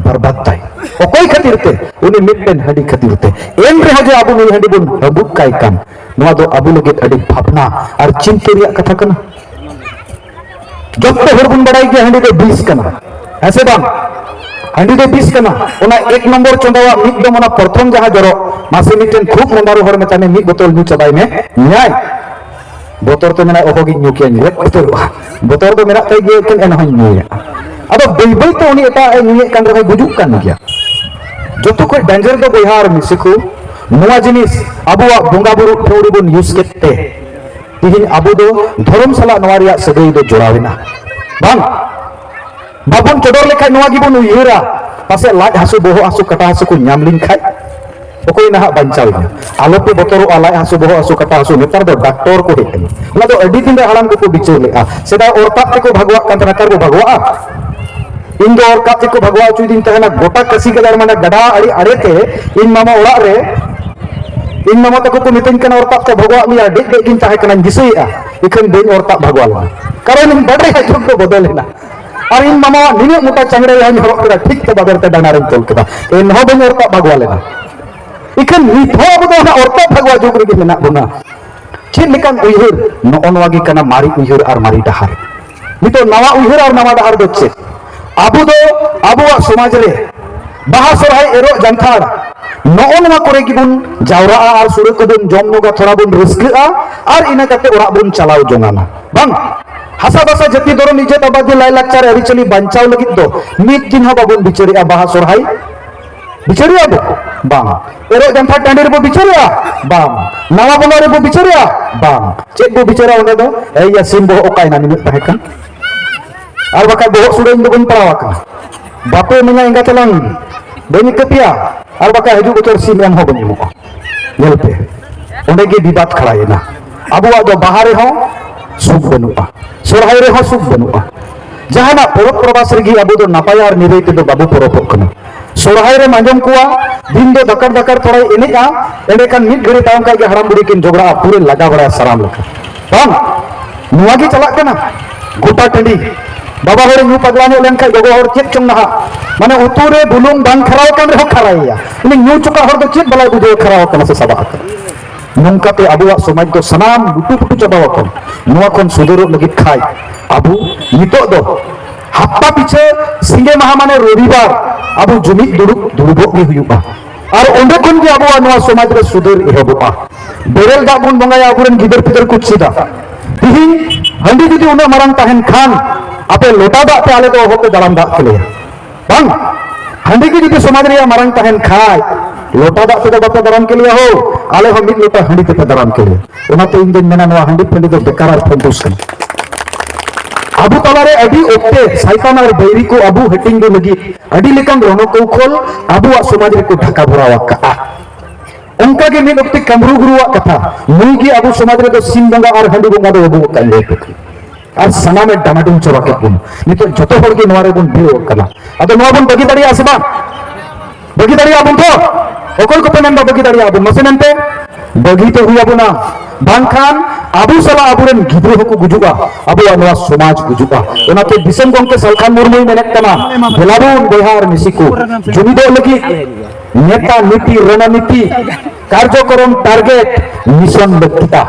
ᱵᱮᱨᱵᱟᱫ ᱫᱟᱭ᱾ ᱚᱠᱚᱭ ᱠᱷᱟᱹᱛᱤᱨ ᱛᱮ? ᱩᱱᱤ ᱢᱤᱫᱴᱮᱱ ᱦᱟᱺᱰᱤ ᱠᱷᱟᱹᱛᱤᱨ ᱛᱮ᱾ ᱮᱱ ᱨᱮᱦᱚᱸ ᱡᱮ ᱟᱵᱚ ᱱᱩᱭ ᱦᱟᱺᱰᱤ ᱵᱚᱱ ᱦᱟᱺᱵᱩᱜ ᱠᱟᱭ ᱠᱟᱱ, ᱱᱚᱣᱟ ᱫᱚ ᱟᱵᱚ ᱞᱟᱹᱜᱤᱫ ᱟᱹᱰᱤ ᱵᱷᱟᱵᱽᱱᱟ ᱟᱨ ᱪᱤᱱᱛᱟᱹ ᱨᱮᱭᱟᱜ ᱠᱟᱛᱷᱟ ᱠᱟᱱᱟ᱾ ᱡᱚᱛᱚ ᱦᱚᱲ ᱵᱚᱱ ᱵᱟᱲᱟᱭ ᱜᱮᱭᱟ ᱦᱟᱺᱰᱤ ᱫᱚ ᱵᱤᱥ ᱠᱟᱱᱟ, ᱦᱮᱸ ᱥᱮ ᱵᱟᱝ? ᱦᱟᱺᱰᱤ ᱫᱚ ᱵᱤᱥ ᱠᱟᱱᱟ᱾ ᱚᱱᱟ ᱮᱠ ᱱᱚᱢᱵᱚᱨ ᱪᱚᱸᱫᱟᱣᱟᱜ ᱢᱤᱫ ᱫᱚᱢ, ᱚᱱᱟ ᱯᱨᱚᱛᱷᱚᱢ ᱡᱟᱦᱟᱸ ᱡᱚᱨᱚᱜ, ᱢᱟᱥᱮ ᱢᱤᱫᱴᱮᱱ ᱠᱷᱩᱵ ᱢᱚᱸᱫᱟᱨᱩ ᱦᱚᱲ ᱢᱮᱛᱟᱭ ᱢᱮ, ᱢᱤᱫ ᱵᱳᱛᱚᱞ ᱧᱩ ᱪᱟᱵᱟᱭ ᱢᱮ, ᱧᱩᱭᱟᱭ᱾ ᱵᱚᱛᱚᱨ ᱛᱮ ᱢᱮᱱᱟᱭ, ᱚᱦᱚᱜᱤᱧ ᱧᱩ ᱠᱮᱭᱟᱧ, ᱜᱚᱡ ᱩᱛᱟᱹᱨᱚᱜᱼᱟ᱾ ᱵᱚᱛᱚᱨ ᱫᱚ ᱢᱮᱱᱟᱜ ᱛᱟᱭ ᱜᱮᱭᱟ, ᱮᱱᱠᱷᱟᱱ ᱮᱱᱦᱚᱸᱧ ᱧᱩᱭᱟ᱾ ᱟᱫᱚ ᱵᱟᱹᱭ ᱵᱟᱹᱭ ᱛᱮ ᱩᱱᱤ ᱮᱴᱟᱜ ᱮ ᱧᱩᱭᱮᱫ ᱠᱟᱱ ᱨᱮᱦᱚᱸᱭ ᱜᱩᱡᱩᱜ ᱠᱟᱱ ᱜᱮᱭᱟ᱾ ᱡᱚᱛᱚ ᱠᱷᱚᱡ ᱰᱮᱧᱡᱟᱨ ᱫᱚ ᱵᱚᱭᱦᱟ ᱟᱨ ᱢᱤᱥᱤ ᱠᱚ, ᱱᱚᱣᱟ ᱡᱤᱱᱤᱥ ᱟᱵᱚᱣᱟᱜ ᱵᱚᱸᱜᱟ ᱵᱩᱨᱩ ᱴᱷᱟᱹᱣᱲᱤ ᱵᱚᱱ ᱤᱭᱩᱡᱽ ᱠᱮᱫ ᱛᱮ, ᱛᱤᱦᱤᱧ ᱟᱵᱚ ᱫᱚ ᱫᱷᱚᱨᱚᱢ ᱥᱟᱞᱟᱜ ᱱᱚᱣᱟ ᱨᱮᱭᱟᱜ ᱥᱟᱹᱜᱟᱹᱭ ᱫᱚ ᱡᱚᱲᱟᱣ ᱮᱱᱟ, ᱵᱟᱝ? ᱵᱟᱵᱚᱱ ᱪᱚᱰᱚᱨ ᱞᱮᱠᱷᱟᱡ ᱱᱚᱣᱟ ᱜᱮᱵᱚᱱ ᱩᱭᱦᱟᱹᱨᱟ, ᱯᱟᱥᱮᱡ ᱞᱟᱡ ᱦᱟᱹᱥᱩ, ᱵᱚᱦᱚᱜ ᱦᱟᱹᱥᱩ, ᱠᱟᱴᱟ ᱦᱟᱹᱥᱩ ᱠᱚ ᱧᱟᱢ ᱞᱤᱧ ᱠᱷᱟᱡ, ᱚᱠᱚᱭ ᱱᱟᱦᱟᱜ ᱵᱟᱧᱪᱟᱣ ᱮᱱᱟ? ᱟᱞᱚᱯᱮ ᱵᱚᱛᱚᱨᱚᱜᱼᱟ, ᱞᱟᱡ ᱦᱟᱹᱥᱩ, ᱵᱚᱦᱚᱜ ᱦᱟᱹᱥᱩ, ᱠᱟᱴᱟ ᱦᱟᱹᱥᱩ, ᱱᱮᱛᱟᱨ ᱫᱚ ᱰᱟᱠᱛᱚᱨ ᱠᱚ ᱦᱮᱡ ᱮᱱᱟ᱾ ᱚᱱᱟ ᱫᱚ ᱟᱹᱰᱤ ᱫᱤᱱ ᱨᱮ ᱦᱟᱲᱟᱢ ᱠᱚᱠᱚ ᱵᱤᱪᱟᱹᱨ ᱞᱮᱫᱼᱟ᱾ ᱥᱮᱫᱟᱭ ᱚᱨ ᱛᱟᱵ ᱛᱮᱠᱚ ᱵᱷᱟᱜᱚᱣᱟᱜ ᱠᱟᱱ ᱛᱟᱦᱮᱱᱟ, ᱱᱮᱛᱟᱨ ᱵᱚ ᱵᱷᱟᱜᱚᱣᱟᱜᱼᱟ? ᱤᱧ ᱫᱚ ᱚᱨ ᱛᱟᱵ ᱛᱮᱠᱚ ᱵᱷᱟᱜᱚᱣᱟ ᱦᱚᱪᱚᱭᱮᱫᱤᱧ ᱛᱟᱦᱮᱱᱟ, ᱜᱚᱴᱟ ᱠᱟᱹᱥᱤ ᱜᱟᱡᱟᱲ ᱢᱟᱱᱮ ᱜᱟᱰᱟ ᱟᱲᱮ ᱟᱲᱮ ᱛᱮ ᱤᱧ ᱢᱟᱢᱟ ᱚᱲᱟᱜ ᱨᱮ, ᱤᱧ ᱢᱟᱢᱟ ᱛᱟᱠᱚ ᱠᱚ ᱢᱤᱛᱟᱹᱧ ᱠᱟᱱᱟ, "ᱚᱨ ᱛᱟᱵ ᱛᱮ ᱵᱷᱟᱜᱚᱣᱟᱜ ᱢᱮᱭᱟ, ᱰᱮᱡ ᱰᱮᱡ ᱜᱤᱧ ᱛᱟᱦᱮᱸ ᱠᱟᱱᱟᱧ ᱫᱤᱥᱟᱹᱭᱮᱫᱼᱟ, ᱤᱠᱷᱟᱹᱱ ᱵᱟᱹᱧ ᱚᱨ ᱛᱟᱵ ᱵᱷᱟᱜᱚᱣᱟ ᱞᱮᱱᱟ, ᱠᱟᱨᱚᱱ ᱤᱧ ᱵᱟᱰᱟᱭᱟ ᱡᱩᱜᱽ ᱫᱚ ᱵᱚᱫᱚᱞ ᱮᱱᱟ᱾ ᱟᱨ ᱤᱧ ᱢᱟᱢᱟᱣᱟᱜ ᱱᱤᱱᱟᱹᱜ ᱢᱚᱴᱟ ᱪᱟᱝᱲᱮ ᱡᱟᱦᱟᱸᱧ ᱦᱚᱨᱚᱜ ᱠᱮᱫᱟ, ᱴᱷᱤᱠ ᱛᱮ ᱵᱟᱵᱮᱨ ᱛᱮ ᱰᱟᱸᱰᱟ ᱨᱤᱧ ᱛᱚᱞ ᱠᱮᱫᱟ, ᱮᱱᱦᱚᱸ ᱵᱟᱹᱧ ᱚᱨ ᱛᱟᱵ ᱵᱷᱟᱜᱚᱣᱟ ᱞᱮᱱᱟ᱾ ᱤᱠᱷᱟᱹᱱ ᱱᱤᱛ ᱦᱚᱸ ᱟᱵᱚ ᱫᱚ ᱚᱱᱟ ᱚᱨ ᱛᱟᱵ ᱵᱷᱟᱜᱚᱣᱟ ᱡᱩᱜᱽ ᱨᱮᱜᱮ ᱢᱮᱱᱟᱜ ᱵᱚᱱᱟ᱾ ᱪᱮᱫ ᱞᱮᱠᱟᱱ ᱩᱭᱦᱟᱹᱨ? ᱱᱚᱜᱼᱚ ᱱᱚᱣᱟ ᱜᱮ ᱠᱟᱱᱟ ᱢᱟᱨᱮ ᱩᱭᱦᱟᱹᱨ ᱟᱨ ᱢᱟᱨᱮ ᱰᱟᱦᱟᱨ᱾ ᱱᱤᱛᱚᱜ ᱱᱟᱣᱟ ᱩᱭᱦᱟᱹᱨ ᱟᱨ ᱱᱟᱣᱟ ᱰᱟᱦᱟᱨ ᱫᱚ ᱪᱮᱫ? ᱟᱵᱚ ᱫᱚ ᱟᱵᱚᱣᱟᱜ ᱥᱚᱢᱟᱡᱽ ᱨᱮ ᱵᱟᱦᱟ, ᱥᱚᱨᱦᱟᱭ, ᱮᱨᱚᱜ, ᱡᱟᱱᱛᱷᱟᱲ, ᱱᱚᱜᱼᱚ ᱱᱚᱣᱟ ᱠᱚᱨᱮ ᱜᱮᱵᱚᱱ ᱡᱟᱣᱨᱟᱜᱼᱟ ᱟᱨ ᱥᱩᱨᱟᱹ ᱠᱚᱵᱚᱱ ᱡᱚᱢ ᱧᱚᱜᱟ, ᱛᱷᱚᱲᱟ ᱵᱚᱱ ᱨᱟᱹᱥᱠᱟᱹᱜᱼᱟ ᱟᱨ ᱤᱱᱟᱹ ᱠᱟᱛᱮ ᱚᱲᱟᱜ ᱵᱚᱱ ᱪᱟᱞᱟᱣ ᱡᱚᱝᱟᱱᱟ, ᱵᱟᱝ? ᱦᱟᱥᱟ ᱵᱷᱟᱥᱟ, ᱡᱟᱹᱛᱤ, ᱫᱷᱚᱨᱚᱢ, ᱤᱡᱽᱡᱚᱛ, ᱟᱵᱟᱫᱤ, ᱞᱟᱭᱼᱞᱟᱠᱪᱟᱨ, ᱟᱹᱨᱤᱪᱟᱹᱞᱤ ᱵᱟᱧᱪᱟᱣ ᱞᱟᱹᱜᱤᱫ ᱫᱚ ᱢᱤᱫ ᱫᱤᱱ ᱦᱚᱸ ᱵᱟᱵᱚᱱ ᱵᱤᱪᱟᱹᱨᱮᱜᱼᱟ ᱵᱟᱦᱟ, ᱥᱚᱨᱦᱟᱭ᱾ ᱵᱤᱪᱟᱹᱨᱮᱜᱼᱟ ᱵᱚ? ᱵᱟᱝ᱾ ᱮᱨᱚᱜ ᱡᱟᱱᱛᱷᱟᱲ ᱴᱟᱺᱰᱤ ᱨᱮᱵᱚ ᱵᱤᱪᱟᱹᱨᱮᱜᱼᱟ? ᱵᱟᱝ᱾ ᱱᱟᱣᱟ ᱵᱚᱸᱜᱟ ᱨᱮᱵᱚ ᱵᱤᱪᱟᱹᱨᱮᱜᱼᱟ? ᱵᱟᱝ᱾ ᱪᱮᱫ ᱵᱚ ᱵᱤᱪᱟᱹᱨᱟ ᱚᱸᱰᱮ ᱫᱚ? ᱮᱭ ᱭᱟ, ᱥᱤᱢ ᱵᱚᱦᱚᱜ ᱚᱠᱟᱭᱮᱱᱟ ᱱᱤᱱᱟᱹᱜ ᱛᱟᱦᱮᱸ ᱠᱟᱱ? ᱟᱨ ᱵᱟᱠᱷᱟᱡ ᱵᱚᱦᱚᱜ ᱥᱩᱲᱟᱹ ᱤᱧ ᱫᱚ ᱵᱟᱹᱧ ᱯᱟᱲᱟᱣ ᱟᱠᱟᱱᱟ᱾ ᱵᱟᱯᱮ ᱤᱢᱟᱹᱧᱟ ᱮᱸᱜᱟ ᱪᱟᱞᱟᱝ, ᱵᱟᱹᱧ ᱤᱠᱟᱹ ᱯᱮᱭᱟ᱾ ᱟᱨ ᱵᱟᱠᱷᱟᱡ ᱦᱤᱡᱩᱜ ᱵᱚᱪᱷᱚᱨ ᱥᱤᱢ ᱮᱢ ᱦᱚᱸ ᱵᱟᱹᱧ ᱮᱢᱚᱜᱼᱟ᱾ ᱧᱮᱞ ᱯᱮ, ᱚᱸᱰᱮ ᱜᱮ ᱵᱤᱵᱟᱫ ᱠᱷᱟᱲᱟᱭᱮᱱᱟ᱾ ᱟᱵᱚᱣᱟᱜ ᱫᱚ ᱵᱟᱦᱟ ᱨᱮᱦᱚᱸ ᱥᱩᱠ ᱵᱟᱹᱱᱩᱜᱼᱟ, ᱥᱚᱨᱦᱟᱭ ᱨᱮᱦᱚᱸ ᱥᱩᱠ ᱵᱟᱹᱱᱩᱜᱼᱟ᱾ ᱡᱟᱦᱟᱱᱟᱜ ᱯᱚᱨᱚᱵᱽ ᱯᱚᱨᱵᱟᱥ ᱨᱮᱜᱮ ᱟᱵᱚ ᱫᱚ ᱱᱟᱯᱟᱭ ᱟᱨ ᱱᱤᱨᱟᱹᱭ ᱛᱮᱫᱚ ᱵᱟᱵᱚ ᱯᱚᱨᱚᱵᱚᱜ ᱠᱟᱱᱟ᱾ ᱥᱚᱨᱦᱟᱭ ᱨᱮᱢ ᱟᱸᱡᱚᱢ ᱠᱚᱣᱟ, ᱫᱤᱱ ᱫᱚ ᱫᱟᱠᱟᱲ ᱫᱟᱠᱟᱲ ᱛᱷᱚᱲᱟᱭ ᱮᱱᱮᱡᱼᱟ, ᱮᱸᱰᱮᱠᱷᱟᱱ ᱢᱤᱫ ᱜᱷᱟᱹᱲᱤ ᱛᱟᱭᱚᱢ ᱠᱷᱟᱡ ᱜᱮ ᱦᱟᱲᱟᱢ ᱵᱩᱲᱦᱤ ᱠᱤᱱ ᱡᱷᱚᱜᱽᱲᱟᱜᱼᱟ, ᱯᱩᱨᱟᱹ ᱞᱟᱜᱟ ᱵᱟᱲᱟᱭᱟ ᱥᱟᱨᱟᱢ ᱞᱮᱠᱟ᱾ ᱵᱟᱝ, ᱱᱚᱣᱟ ᱜᱮ ᱪᱟᱞᱟᱜ ᱠᱟᱱᱟ ᱜᱚᱴᱟ ᱴᱟᱺᱰᱤ᱾ ᱵᱟᱵᱟ ᱦᱚᱲᱮ ᱧᱩ ᱯᱟᱜᱽᱞᱟ ᱧᱚᱜ ᱞᱮᱱᱠᱷᱟᱡ ᱜᱚᱜᱚ ᱦᱚᱲ ᱪᱮᱫ ᱪᱚᱝ ᱱᱟᱦᱟᱜ, ᱢᱟᱱᱮ ᱩᱛᱩ ᱨᱮ ᱵᱩᱞᱩᱝ ᱵᱟᱝ ᱠᱷᱟᱨᱟᱣ ᱟᱠᱟᱱ ᱨᱮᱦᱚᱸ ᱠᱷᱟᱨᱟᱭᱮᱭᱟ᱾ ᱩᱱᱤ ᱧᱩ ᱪᱚᱠᱟᱜ ᱦᱚᱲ ᱫᱚ ᱪᱮᱫ ᱵᱟᱞᱟᱭ ᱵᱩᱡᱷᱟᱹᱣ, ᱠᱷᱟᱨᱟᱣ ᱟᱠᱟᱱᱟ ᱥᱮ ᱥᱟᱵᱟᱜ ᱟᱠᱟᱱᱟ? ᱱᱚᱝᱠᱟᱛᱮ ᱟᱵᱚᱣᱟᱜ ᱥᱚᱢᱟᱡᱽ ᱫᱚ ᱥᱟᱱᱟᱢ ᱞᱩᱴᱩ ᱯᱩᱴᱩ ᱪᱟᱵᱟᱣ ᱟᱠᱟᱱᱟ᱾ ᱱᱚᱣᱟ ᱠᱷᱚᱱ ᱥᱩᱫᱷᱟᱹᱨᱚᱜ ᱞᱟᱹᱜᱤᱫ ᱠᱷᱟᱡ ᱟᱵᱚ ᱱᱤᱛᱚᱜ ᱫᱚ ᱦᱟᱯᱛᱟ ᱯᱤᱪᱷᱟᱹ ᱥᱤᱸᱜᱮ ᱢᱟᱦᱟ ᱢᱟᱱᱮ ᱨᱚᱵᱤᱵᱟᱨ ᱟᱵᱚ ᱡᱩᱢᱤᱫ ᱫᱩᱲᱩᱵ, ᱫᱩᱲᱩᱵᱚᱜ ᱜᱮ ᱦᱩᱭᱩᱜᱼᱟ᱾ ᱟᱨ ᱚᱸᱰᱮ ᱠᱷᱚᱱ ᱜᱮ ᱟᱵᱚᱣᱟᱜ ᱱᱚᱣᱟ ᱥᱚᱢᱟᱡᱽ ᱨᱮ ᱥᱩᱫᱷᱟᱹᱨ ᱮᱦᱚᱵᱚᱜᱼᱟ᱾ ᱵᱮᱨᱮᱞ ᱫᱟᱜ ᱵᱚᱱ ᱵᱚᱸᱜᱟᱭᱟ, ᱟᱵᱚᱨᱮᱱ ᱜᱤᱫᱟᱹᱨ ᱯᱤᱫᱟᱹᱨ ᱠᱚ ᱪᱮᱫᱟ᱾ ᱛᱤᱦᱤᱧ ᱦᱟᱺᱰᱤ ᱡᱩᱫᱤ ᱩᱱᱟᱹᱜ ᱢᱟᱨᱟᱝ ᱛᱟᱦᱮᱱ ᱠᱷᱟᱱ, ᱟᱯᱮ ᱞᱚᱴᱟ ᱫᱟᱜ ᱛᱮ ᱟᱞᱮ ᱫᱚ ᱚᱦᱚᱯᱮ ᱫᱟᱨᱟᱢ ᱫᱟᱜ ᱠᱮᱞᱮᱭᱟ᱾ ᱵᱟᱝ, ᱦᱟᱺᱰᱤ ᱜᱮ ᱡᱩᱫᱤ ᱥᱚᱢᱟᱡᱽ ᱨᱮᱭᱟᱜ ᱢᱟᱨᱟᱝ ᱛᱟᱦᱮᱱ ᱠᱷᱟᱡ, ᱞᱚᱴᱟ ᱫᱟᱜ ᱛᱮᱫᱚ ᱵᱟᱯᱮ ᱫᱟᱨᱟᱢ ᱠᱮᱞᱮᱭᱟ ᱦᱳ, ᱟᱞᱮ ᱦᱚᱸ ᱢᱤᱫ ᱞᱚᱴᱟ ᱦᱟᱺᱰᱤ ᱛᱮᱯᱮ ᱫᱟᱨᱟᱢ ᱠᱮᱞᱮᱭᱟ᱾ ᱚᱱᱟᱛᱮ ᱤᱧ ᱫᱚᱧ ᱢᱮᱱᱟ, ᱱᱚᱣᱟ ᱦᱟᱺᱰᱤ ᱯᱷᱟᱺᱰᱤ ᱫᱚ ᱵᱮᱠᱟᱨ ᱟᱨ ᱯᱷᱟᱹᱱᱴᱩᱥ ᱠᱟᱱᱟ᱾ ᱟᱵᱚ ᱛᱟᱞᱟᱨᱮ ᱟᱹᱰᱤ ᱚᱠᱛᱮ ᱥᱟᱭᱛᱟᱱ ᱟᱨ ᱵᱟᱹᱭᱨᱤ ᱠᱚ ᱟᱵᱚ ᱦᱟᱹᱴᱤᱧ ᱠᱚ ᱞᱟᱹᱜᱤᱫ ᱟᱹᱰᱤ ᱞᱮᱠᱟᱱ ᱨᱚᱱᱚ ᱠᱚᱣᱠᱷᱚᱞ ᱟᱵᱚᱣᱟᱜ ᱥᱚᱢᱟᱡᱽ ᱨᱮᱠᱚ ᱰᱷᱟᱠᱟ ᱵᱷᱚᱨᱟᱣ ᱟᱠᱟᱫᱼᱟ᱾ ᱚᱱᱠᱟ ᱜᱮ ᱢᱤᱫ ᱚᱠᱛᱮ ᱠᱟᱢᱨᱩ ᱜᱩᱨᱩᱣᱟᱜ ᱠᱟᱛᱷᱟ, ᱱᱩᱭ ᱜᱮ ᱟᱵᱚ ᱥᱚᱢᱟᱡᱽ ᱨᱮᱫᱚ ᱥᱤᱢ ᱵᱚᱸᱜᱟ ᱟᱨ ᱦᱟᱺᱰᱤ ᱵᱚᱸᱜᱟ ᱫᱚ ᱟᱹᱜᱩ ᱟᱠᱟᱫ ᱞᱮ ᱟᱨ ᱥᱟᱱᱟᱢᱮ ᱰᱟᱢᱟᱰᱩᱞ ᱪᱟᱵᱟ ᱠᱮᱫ ᱵᱚᱱ᱾ ᱱᱤᱛᱚᱜ ᱡᱚᱛᱚ ᱦᱚᱲ ᱜᱮ ᱱᱚᱣᱟ ᱨᱮᱵᱚᱱ ᱵᱷᱤᱲᱚᱜ ᱠᱟᱱᱟ᱾ ᱟᱫᱚ ᱱᱚᱣᱟ ᱵᱚᱱ ᱵᱟᱹᱜᱤ ᱫᱟᱲᱮᱭᱟᱜᱼᱟ ᱥᱮ ᱵᱟᱝ? ᱵᱟᱹᱜᱤ ᱫᱟᱲᱮᱭᱟᱜᱼᱟ ᱵᱚᱱ ᱛᱚ? ᱚᱠᱚᱭ ᱠᱚᱯᱮ ᱢᱮᱱᱫᱟ ᱵᱟᱹᱜᱤ ᱫᱟᱲᱮᱭᱟᱜᱼᱟ ᱵᱚᱱ? ᱢᱟᱥᱮ ᱢᱮᱱᱛᱮ ᱵᱟᱹᱜᱤ ᱛᱮ ᱦᱩᱭ ᱟᱵᱚᱱᱟ, ᱵᱟᱝᱠᱷᱟᱱ ᱟᱵᱚ ᱥᱟᱞᱟᱜ ᱟᱵᱚᱨᱮᱱ ᱜᱤᱫᱽᱨᱟᱹ ᱦᱚᱸᱠᱚ ᱜᱩᱡᱩᱜᱼᱟ, ᱟᱵᱚᱣᱟᱜ ᱱᱚᱣᱟ ᱥᱚᱢᱟᱡᱽ ᱜᱩᱡᱩᱜᱼᱟ᱾ ᱚᱱᱟᱛᱮ ᱫᱤᱥᱚᱢ ᱜᱚᱢᱠᱮ ᱥᱟᱞᱠᱷᱟᱱ ᱢᱩᱨᱢᱩᱭ ᱢᱮᱱᱮᱫ ᱠᱟᱱᱟ, ᱫᱮᱞᱟ ᱵᱚᱱ ᱵᱚᱭᱦᱟ ᱟᱨ ᱢᱤᱥᱤ ᱠᱚ, ᱡᱩᱢᱤᱫᱚᱜ ᱞᱟᱹᱜᱤᱫ ᱱᱮᱛᱟ, ᱱᱤᱛᱤ, ᱨᱚᱱᱚᱱᱤᱛᱤ, ᱠᱟᱨᱡᱚᱠᱨᱚᱢ, ᱴᱟᱨᱜᱮᱴ, ᱢᱤᱥᱚᱱ ᱞᱟᱹᱠᱛᱤᱜᱼᱟ᱾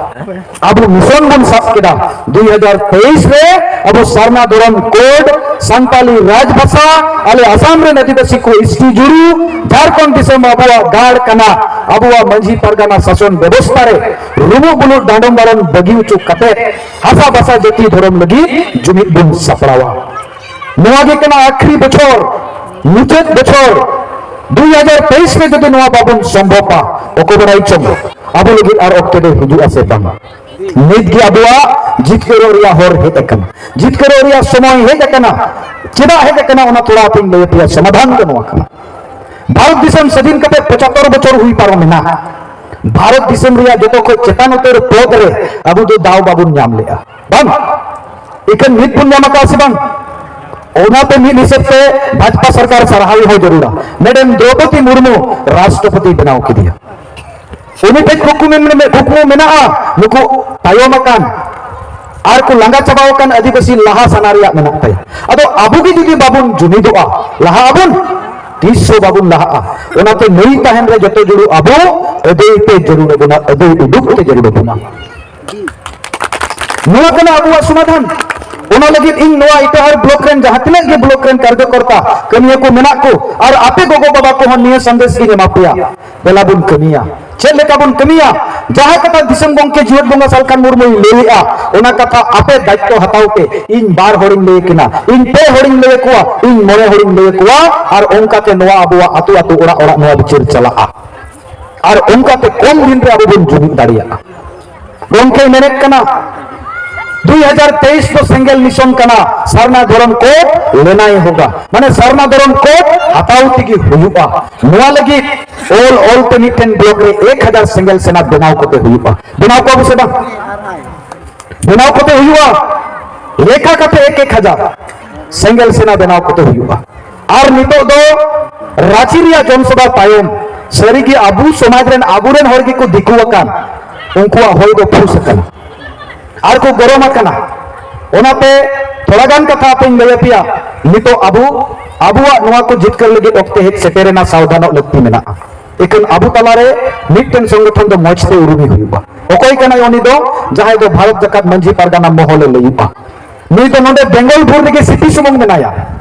ᱟᱵᱚ ᱢᱤᱥᱚᱱ ᱵᱚᱱ ᱥᱟᱵ ᱠᱮᱫᱟ᱾ ᱫᱩᱭ ᱦᱟᱡᱟᱨ ᱛᱮᱭᱤᱥ ᱨᱮ ᱟᱵᱚ ᱥᱟᱨᱱᱟ ᱫᱷᱚᱨᱚᱢ ᱠᱳᱰ, ᱥᱟᱱᱛᱟᱞᱤ ᱨᱟᱡᱽ ᱵᱷᱟᱥᱟ, ᱟᱞᱮ ᱟᱥᱟᱢ ᱨᱮᱱ ᱟᱹᱫᱤᱵᱟᱹᱥᱤ ᱠᱚ ᱮᱥ ᱴᱤ ᱡᱩᱲᱩ, ᱡᱷᱟᱲᱠᱷᱚᱸᱰ ᱫᱤᱥᱚᱢ ᱟᱵᱚᱣᱟᱜ ᱜᱟᱲ ᱠᱟᱱᱟ, ᱟᱵᱚᱣᱟᱜ ᱢᱟᱹᱡᱷᱤ ᱯᱟᱨᱜᱟᱱᱟ ᱥᱟᱥᱚᱱ ᱵᱮᱵᱚᱥᱛᱷᱟ ᱨᱮ ᱨᱩᱢᱩᱜ ᱵᱩᱞᱩᱜ ᱰᱟᱸᱰᱚᱢ ᱵᱟᱨᱚᱱ ᱵᱟᱹᱜᱤ ᱦᱚᱪᱚ ᱠᱟᱛᱮ ᱦᱟᱥᱟ ᱵᱷᱟᱥᱟ ᱡᱟᱹᱛᱤ ᱫᱷᱚᱨᱚᱢ ᱞᱟᱹᱜᱤᱫ ᱡᱩᱢᱤᱫ ᱵᱚᱱ ᱥᱟᱯᱲᱟᱣᱟ᱾ ᱱᱚᱣᱟ ᱜᱮ ᱠᱟᱱᱟ ᱟᱠᱷᱨᱤ ᱵᱚᱪᱷᱚᱨ, ᱢᱩᱪᱟᱹᱫ ᱵᱚᱪᱷᱚᱨ᱾ ᱫᱩᱭ ᱦᱟᱡᱟᱨ ᱛᱮᱭᱤᱥ ᱨᱮ ᱡᱩᱫᱤ ᱱᱚᱣᱟ ᱵᱟᱵᱚᱱ ᱥᱚᱢᱵᱷᱚᱵᱟ, ᱚᱠᱚᱭ ᱵᱟᱲᱟᱭ ᱪᱚᱝ ᱟᱵᱚ ᱞᱟᱹᱜᱤᱫ ᱟᱨ ᱚᱠᱛᱚ ᱫᱚ ᱦᱤᱡᱩᱜᱼᱟ ᱥᱮ ᱵᱟᱝ? ᱱᱤᱛ ᱜᱮ ᱟᱵᱚᱣᱟᱜ ᱡᱤᱛᱠᱟᱹᱨᱚᱜ ᱨᱮᱭᱟᱜ ᱦᱚᱨ ᱦᱮᱡ ᱟᱠᱟᱱᱟ, ᱡᱤᱛᱠᱟᱹᱨᱚᱜ ᱨᱮᱭᱟᱜ ᱥᱚᱢᱚᱭ ᱦᱮᱡ ᱟᱠᱟᱱᱟ᱾ ᱪᱮᱫᱟᱜ ᱦᱮᱡ ᱟᱠᱟᱱᱟ, ᱚᱱᱟ ᱛᱷᱚᱲᱟ ᱟᱯᱮᱧ ᱞᱟᱹᱭ ᱟᱯᱮᱭᱟ᱾ ᱥᱚᱢᱟᱫᱷᱟᱱ ᱫᱚ ᱱᱚᱣᱟ ᱠᱟᱱᱟ, ᱵᱷᱟᱨᱚᱛ ᱫᱤᱥᱚᱢ ᱥᱟᱹᱫᱷᱤᱱ ᱠᱟᱛᱮ ᱯᱚᱸᱪᱟᱛᱛᱚᱨ ᱵᱚᱪᱷᱚᱨ ᱦᱩᱭ ᱯᱟᱨᱚᱢ ᱮᱱᱟ᱾ ᱵᱷᱟᱨᱚᱛ ᱫᱤᱥᱚᱢ ᱨᱮᱭᱟᱜ ᱡᱚᱛᱚ ᱠᱷᱚᱱ ᱪᱮᱛᱟᱱ ᱩᱛᱟᱹᱨ ᱯᱚᱫ ᱨᱮ ᱟᱵᱚ ᱫᱚ ᱫᱟᱣ ᱵᱟᱵᱚᱱ ᱧᱟᱢ ᱞᱮᱜᱼᱟ, ᱵᱟᱝ? ᱮᱠᱷᱮᱱ ᱢᱤᱫ ᱵᱚᱱ ᱧᱟᱢ ᱟᱠᱟᱫᱼᱟ ᱥᱮ ᱵᱟᱝ? ᱚᱱᱟᱛᱮ ᱢᱤᱫ ᱦᱤᱥᱟᱹᱵ ᱛᱮ ᱵᱷᱟᱡᱽᱯᱟ ᱥᱚᱨᱠᱟᱨ ᱥᱟᱨᱦᱟᱣ ᱦᱚᱸ ᱡᱟᱹᱨᱩᱲᱟ᱾ ᱢᱮᱰᱟᱢ ᱫᱨᱚᱣᱯᱚᱫᱤ ᱢᱩᱨᱢᱩ ᱨᱟᱥᱴᱨᱚᱯᱚᱛᱤ ᱵᱮᱱᱟᱣ ᱠᱮᱫᱮᱭᱟ᱾ ᱩᱱᱤ ᱴᱷᱮᱱ ᱠᱩᱠᱢᱩ ᱢᱮᱱ-, ᱠᱩᱠᱢᱩ ᱢᱮᱱᱟᱜᱼᱟ, ᱱᱩᱠᱩ ᱛᱟᱭᱚᱢ ᱟᱠᱟᱱ ᱟᱨ ᱠᱚ ᱞᱟᱸᱜᱟ ᱪᱟᱵᱟᱣ ᱟᱠᱟᱱ ᱟᱹᱫᱤᱵᱟᱹᱥᱤ ᱞᱟᱦᱟ ᱥᱟᱱᱟ ᱨᱮᱭᱟᱜ ᱢᱮᱱᱟᱜ ᱛᱟᱭᱟ᱾ ᱟᱫᱚ ᱟᱵᱚ ᱜᱮ ᱡᱩᱫᱤ ᱵᱟᱵᱚᱱ ᱡᱩᱢᱤᱫᱚᱜᱼᱟ, ᱞᱟᱦᱟᱜ ᱟᱵᱚᱱ? ᱛᱤᱥ ᱦᱚᱸ ᱵᱟᱵᱚᱱ ᱞᱟᱦᱟᱜᱼᱟ᱾ ᱚᱱᱟᱛᱮ ᱱᱩᱭ ᱛᱟᱦᱮᱱ ᱨᱮ ᱡᱚᱛᱚ ᱡᱩᱲᱩ ᱟᱵᱚ ᱟᱹᱫᱟᱹᱭ ᱛᱮ ᱡᱟᱹᱨᱩᱲ ᱟᱵᱚᱱᱟ, ᱟᱹᱫᱟᱹᱭ ᱩᱰᱩᱠ ᱛᱮ ᱡᱟᱹᱨᱩᱲ ᱟᱵᱚᱱᱟ᱾ ᱱᱚᱣᱟ ᱠᱟᱱᱟ ᱟᱵᱚᱣᱟᱜ ᱥᱚᱢᱟᱫᱷᱟᱱ᱾ ᱚᱱᱟ ᱞᱟᱹᱜᱤᱫ ᱤᱧ ᱱᱚᱣᱟ ᱤᱴᱟᱦᱟᱨ ᱵᱞᱚᱠ ᱨᱮᱱ ᱡᱟᱦᱟᱸ ᱛᱤᱱᱟᱹᱜ ᱜᱮ ᱵᱞᱚᱠ ᱨᱮᱱ ᱠᱟᱨᱡᱚᱠᱚᱨᱛᱟ, ᱠᱟᱹᱢᱤᱭᱟᱹ ᱠᱚ ᱢᱮᱱᱟᱜ ᱠᱚ, ᱟᱨ ᱟᱯᱮ ᱜᱚᱜᱚ ᱵᱟᱵᱟ ᱠᱚᱦᱚᱸ ᱱᱤᱭᱟᱹ ᱥᱟᱸᱫᱮᱥ ᱜᱤᱧ ᱮᱢᱟ ᱯᱮᱭᱟ, ᱫᱮᱞᱟ ᱵᱚᱱ ᱠᱟᱹᱢᱤᱭᱟ᱾ ᱪᱮᱫ ᱞᱮᱠᱟ ᱵᱚᱱ ᱠᱟᱹᱢᱤᱭᱟ? ᱡᱟᱦᱟᱸ ᱠᱟᱛᱷᱟ ᱫᱤᱥᱚᱢ ᱜᱚᱢᱠᱮ ᱡᱤᱣᱮᱫ ᱵᱚᱸᱜᱟ ᱥᱟᱞᱠᱷᱟᱱ ᱢᱩᱨᱢᱩᱭ ᱞᱟᱹᱭᱮᱜᱼᱟ, ᱚᱱᱟ ᱠᱟᱛᱷᱟ ᱟᱯᱮ ᱫᱟᱭᱤᱛᱛᱚ ᱦᱟᱛᱟᱣ ᱯᱮ᱾ ᱤᱧ ᱵᱟᱨ ᱦᱚᱲᱤᱧ ᱞᱟᱹᱭ ᱟᱠᱤᱱᱟ, ᱤᱧ ᱯᱮ ᱦᱚᱲᱤᱧ ᱞᱟᱹᱭ ᱟᱠᱚᱣᱟ, ᱤᱧ ᱢᱚᱬᱮ ᱦᱚᱲᱤᱧ ᱞᱟᱹᱭ ᱟᱠᱚᱣᱟ, ᱟᱨ ᱚᱱᱠᱟᱛᱮ ᱱᱚᱣᱟ ᱟᱵᱚᱣᱟᱜ ᱟᱹᱛᱩ ᱟᱹᱛᱩ, ᱚᱲᱟᱜ ᱚᱲᱟᱜ ᱱᱚᱣᱟ ᱵᱤᱪᱟᱹᱨ ᱪᱟᱞᱟᱜᱼᱟ᱾ ᱟᱨ ᱚᱱᱠᱟᱛᱮ ᱠᱚᱢ ᱫᱤᱱ ᱨᱮ ᱟᱵᱚ ᱵᱚᱱ ᱡᱩᱢᱤᱫ ᱫᱟᱲᱮᱭᱟᱜᱼᱟ᱾ ᱜᱚᱢᱠᱮᱭ ᱢᱮᱱᱮᱫ ᱠᱟᱱᱟ, ᱫᱩᱭ ᱦᱟᱡᱟᱨ ᱛᱮᱭᱤᱥ ᱫᱚ ᱥᱮᱸᱜᱮᱞ ᱢᱤᱥᱚᱱ ᱠᱟᱱᱟ, ᱥᱟᱨᱱᱟ ᱫᱷᱚᱨᱚᱢ ᱠᱳᱰ ᱞᱮᱱᱟᱭ ᱦᱳᱜᱟ, ᱢᱟᱱᱮ ᱥᱟᱨᱱᱟ ᱫᱷᱚᱨᱚᱢ ᱠᱳᱰ ᱦᱟᱛᱟᱣ ᱛᱮᱜᱮ ᱦᱩᱭᱩᱜᱼᱟ᱾ ᱱᱚᱣᱟ ᱞᱟᱹᱜᱤᱫ ᱚᱞ ᱚᱞ ᱛᱮ ᱢᱤᱫᱴᱮᱱ ᱵᱞᱚᱠ ᱨᱮ ᱮᱠ ᱦᱟᱡᱟᱨ ᱥᱮᱸᱜᱮᱞ ᱥᱮᱱᱟ ᱵᱮᱱᱟᱣ ᱠᱟᱛᱮ ᱦᱩᱭᱩᱜᱼᱟ᱾ ᱵᱮᱱᱟᱣ ᱠᱚᱣᱟ ᱵᱚ ᱥᱮ ᱵᱟᱝ? ᱵᱮᱱᱟᱣ ᱠᱟᱛᱮ ᱦᱩᱭᱩᱜᱼᱟ᱾ ᱞᱮᱠᱷᱟ ᱠᱟᱛᱮ ᱮᱠ ᱮᱠ ᱦᱟᱡᱟᱨ ᱥᱮᱸᱜᱮᱞ ᱥᱮᱱᱟ ᱵᱮᱱᱟᱣ ᱠᱟᱛᱮ ᱦᱩᱭᱩᱜᱼᱟ᱾ ᱟᱨ ᱱᱤᱛᱚᱜ ᱫᱚ ᱨᱟᱸᱪᱤ ᱨᱮᱭᱟᱜ ᱡᱚᱱᱥᱚᱵᱷᱟ ᱛᱟᱭᱚᱢ ᱥᱟᱹᱨᱤᱜᱮ ᱟᱵᱚ ᱥᱚᱢᱟᱡᱽ ᱨᱮᱱ ᱟᱵᱚᱨᱮᱱ ᱦᱚᱲ ᱜᱮᱠᱚ ᱫᱤᱠᱩ ᱟᱠᱟᱱ, ᱩᱱᱠᱩᱣᱟᱜ ᱦᱚᱭ ᱫᱚ ᱯᱷᱩᱥ ᱟᱠᱟᱱᱟ᱾ ᱟᱨ ᱠᱚ ᱜᱚᱨᱚᱢ ᱟᱠᱟᱱᱟ᱾ ᱚᱱᱟᱛᱮ ᱛᱷᱚᱲᱟ ᱜᱟᱱ ᱠᱟᱛᱷᱟ ᱟᱯᱮᱧ ᱞᱟᱹᱭ ᱟᱯᱮᱭᱟ᱾ ᱱᱤᱛᱚᱜ ᱟᱵᱚ ᱟᱵᱚᱣᱟᱜ ᱱᱚᱣᱟ ᱠᱚ ᱡᱤᱛᱠᱟᱹᱨ ᱞᱟᱹᱜᱤᱫ ᱚᱠᱛᱮ ᱦᱮᱡ ᱥᱮᱴᱮᱨᱮᱱᱟ, ᱥᱟᱣᱫᱷᱟᱱᱚᱜ ᱞᱟᱹᱠᱛᱤ ᱢᱮᱱᱟᱜᱼᱟ᱾ ᱮᱠᱷᱟᱱ ᱟᱵᱚ ᱛᱟᱞᱟᱨᱮ ᱢᱤᱫᱴᱮᱱ ᱥᱚᱝᱜᱚᱴᱷᱚᱱ ᱫᱚ ᱢᱚᱸᱡᱽ ᱛᱮ ᱩᱨᱩᱢᱮ ᱦᱩᱭᱩᱜᱼᱟ᱾ ᱚᱠᱚᱭ ᱠᱟᱱᱟᱭ ᱩᱱᱤ ᱫᱚ? ᱡᱟᱦᱟᱸᱭ ᱫᱚ ᱵᱷᱟᱨᱚᱛ ᱡᱟᱠᱟᱛ ᱢᱟᱹᱡᱷᱤ ᱯᱟᱨᱜᱟᱱᱟ ᱢᱚᱦᱚᱞᱮ ᱞᱟᱹᱭᱩᱜᱼᱟ᱾ ᱱᱩᱭ ᱫᱚ ᱱᱚᱰᱮ ᱵᱮᱝᱜᱚᱞ ᱵᱷᱳᱨ ᱨᱮᱜᱮ ᱥᱤᱯᱤ ᱥᱩᱢᱩᱝ ᱢᱮᱱᱟᱭᱟ᱾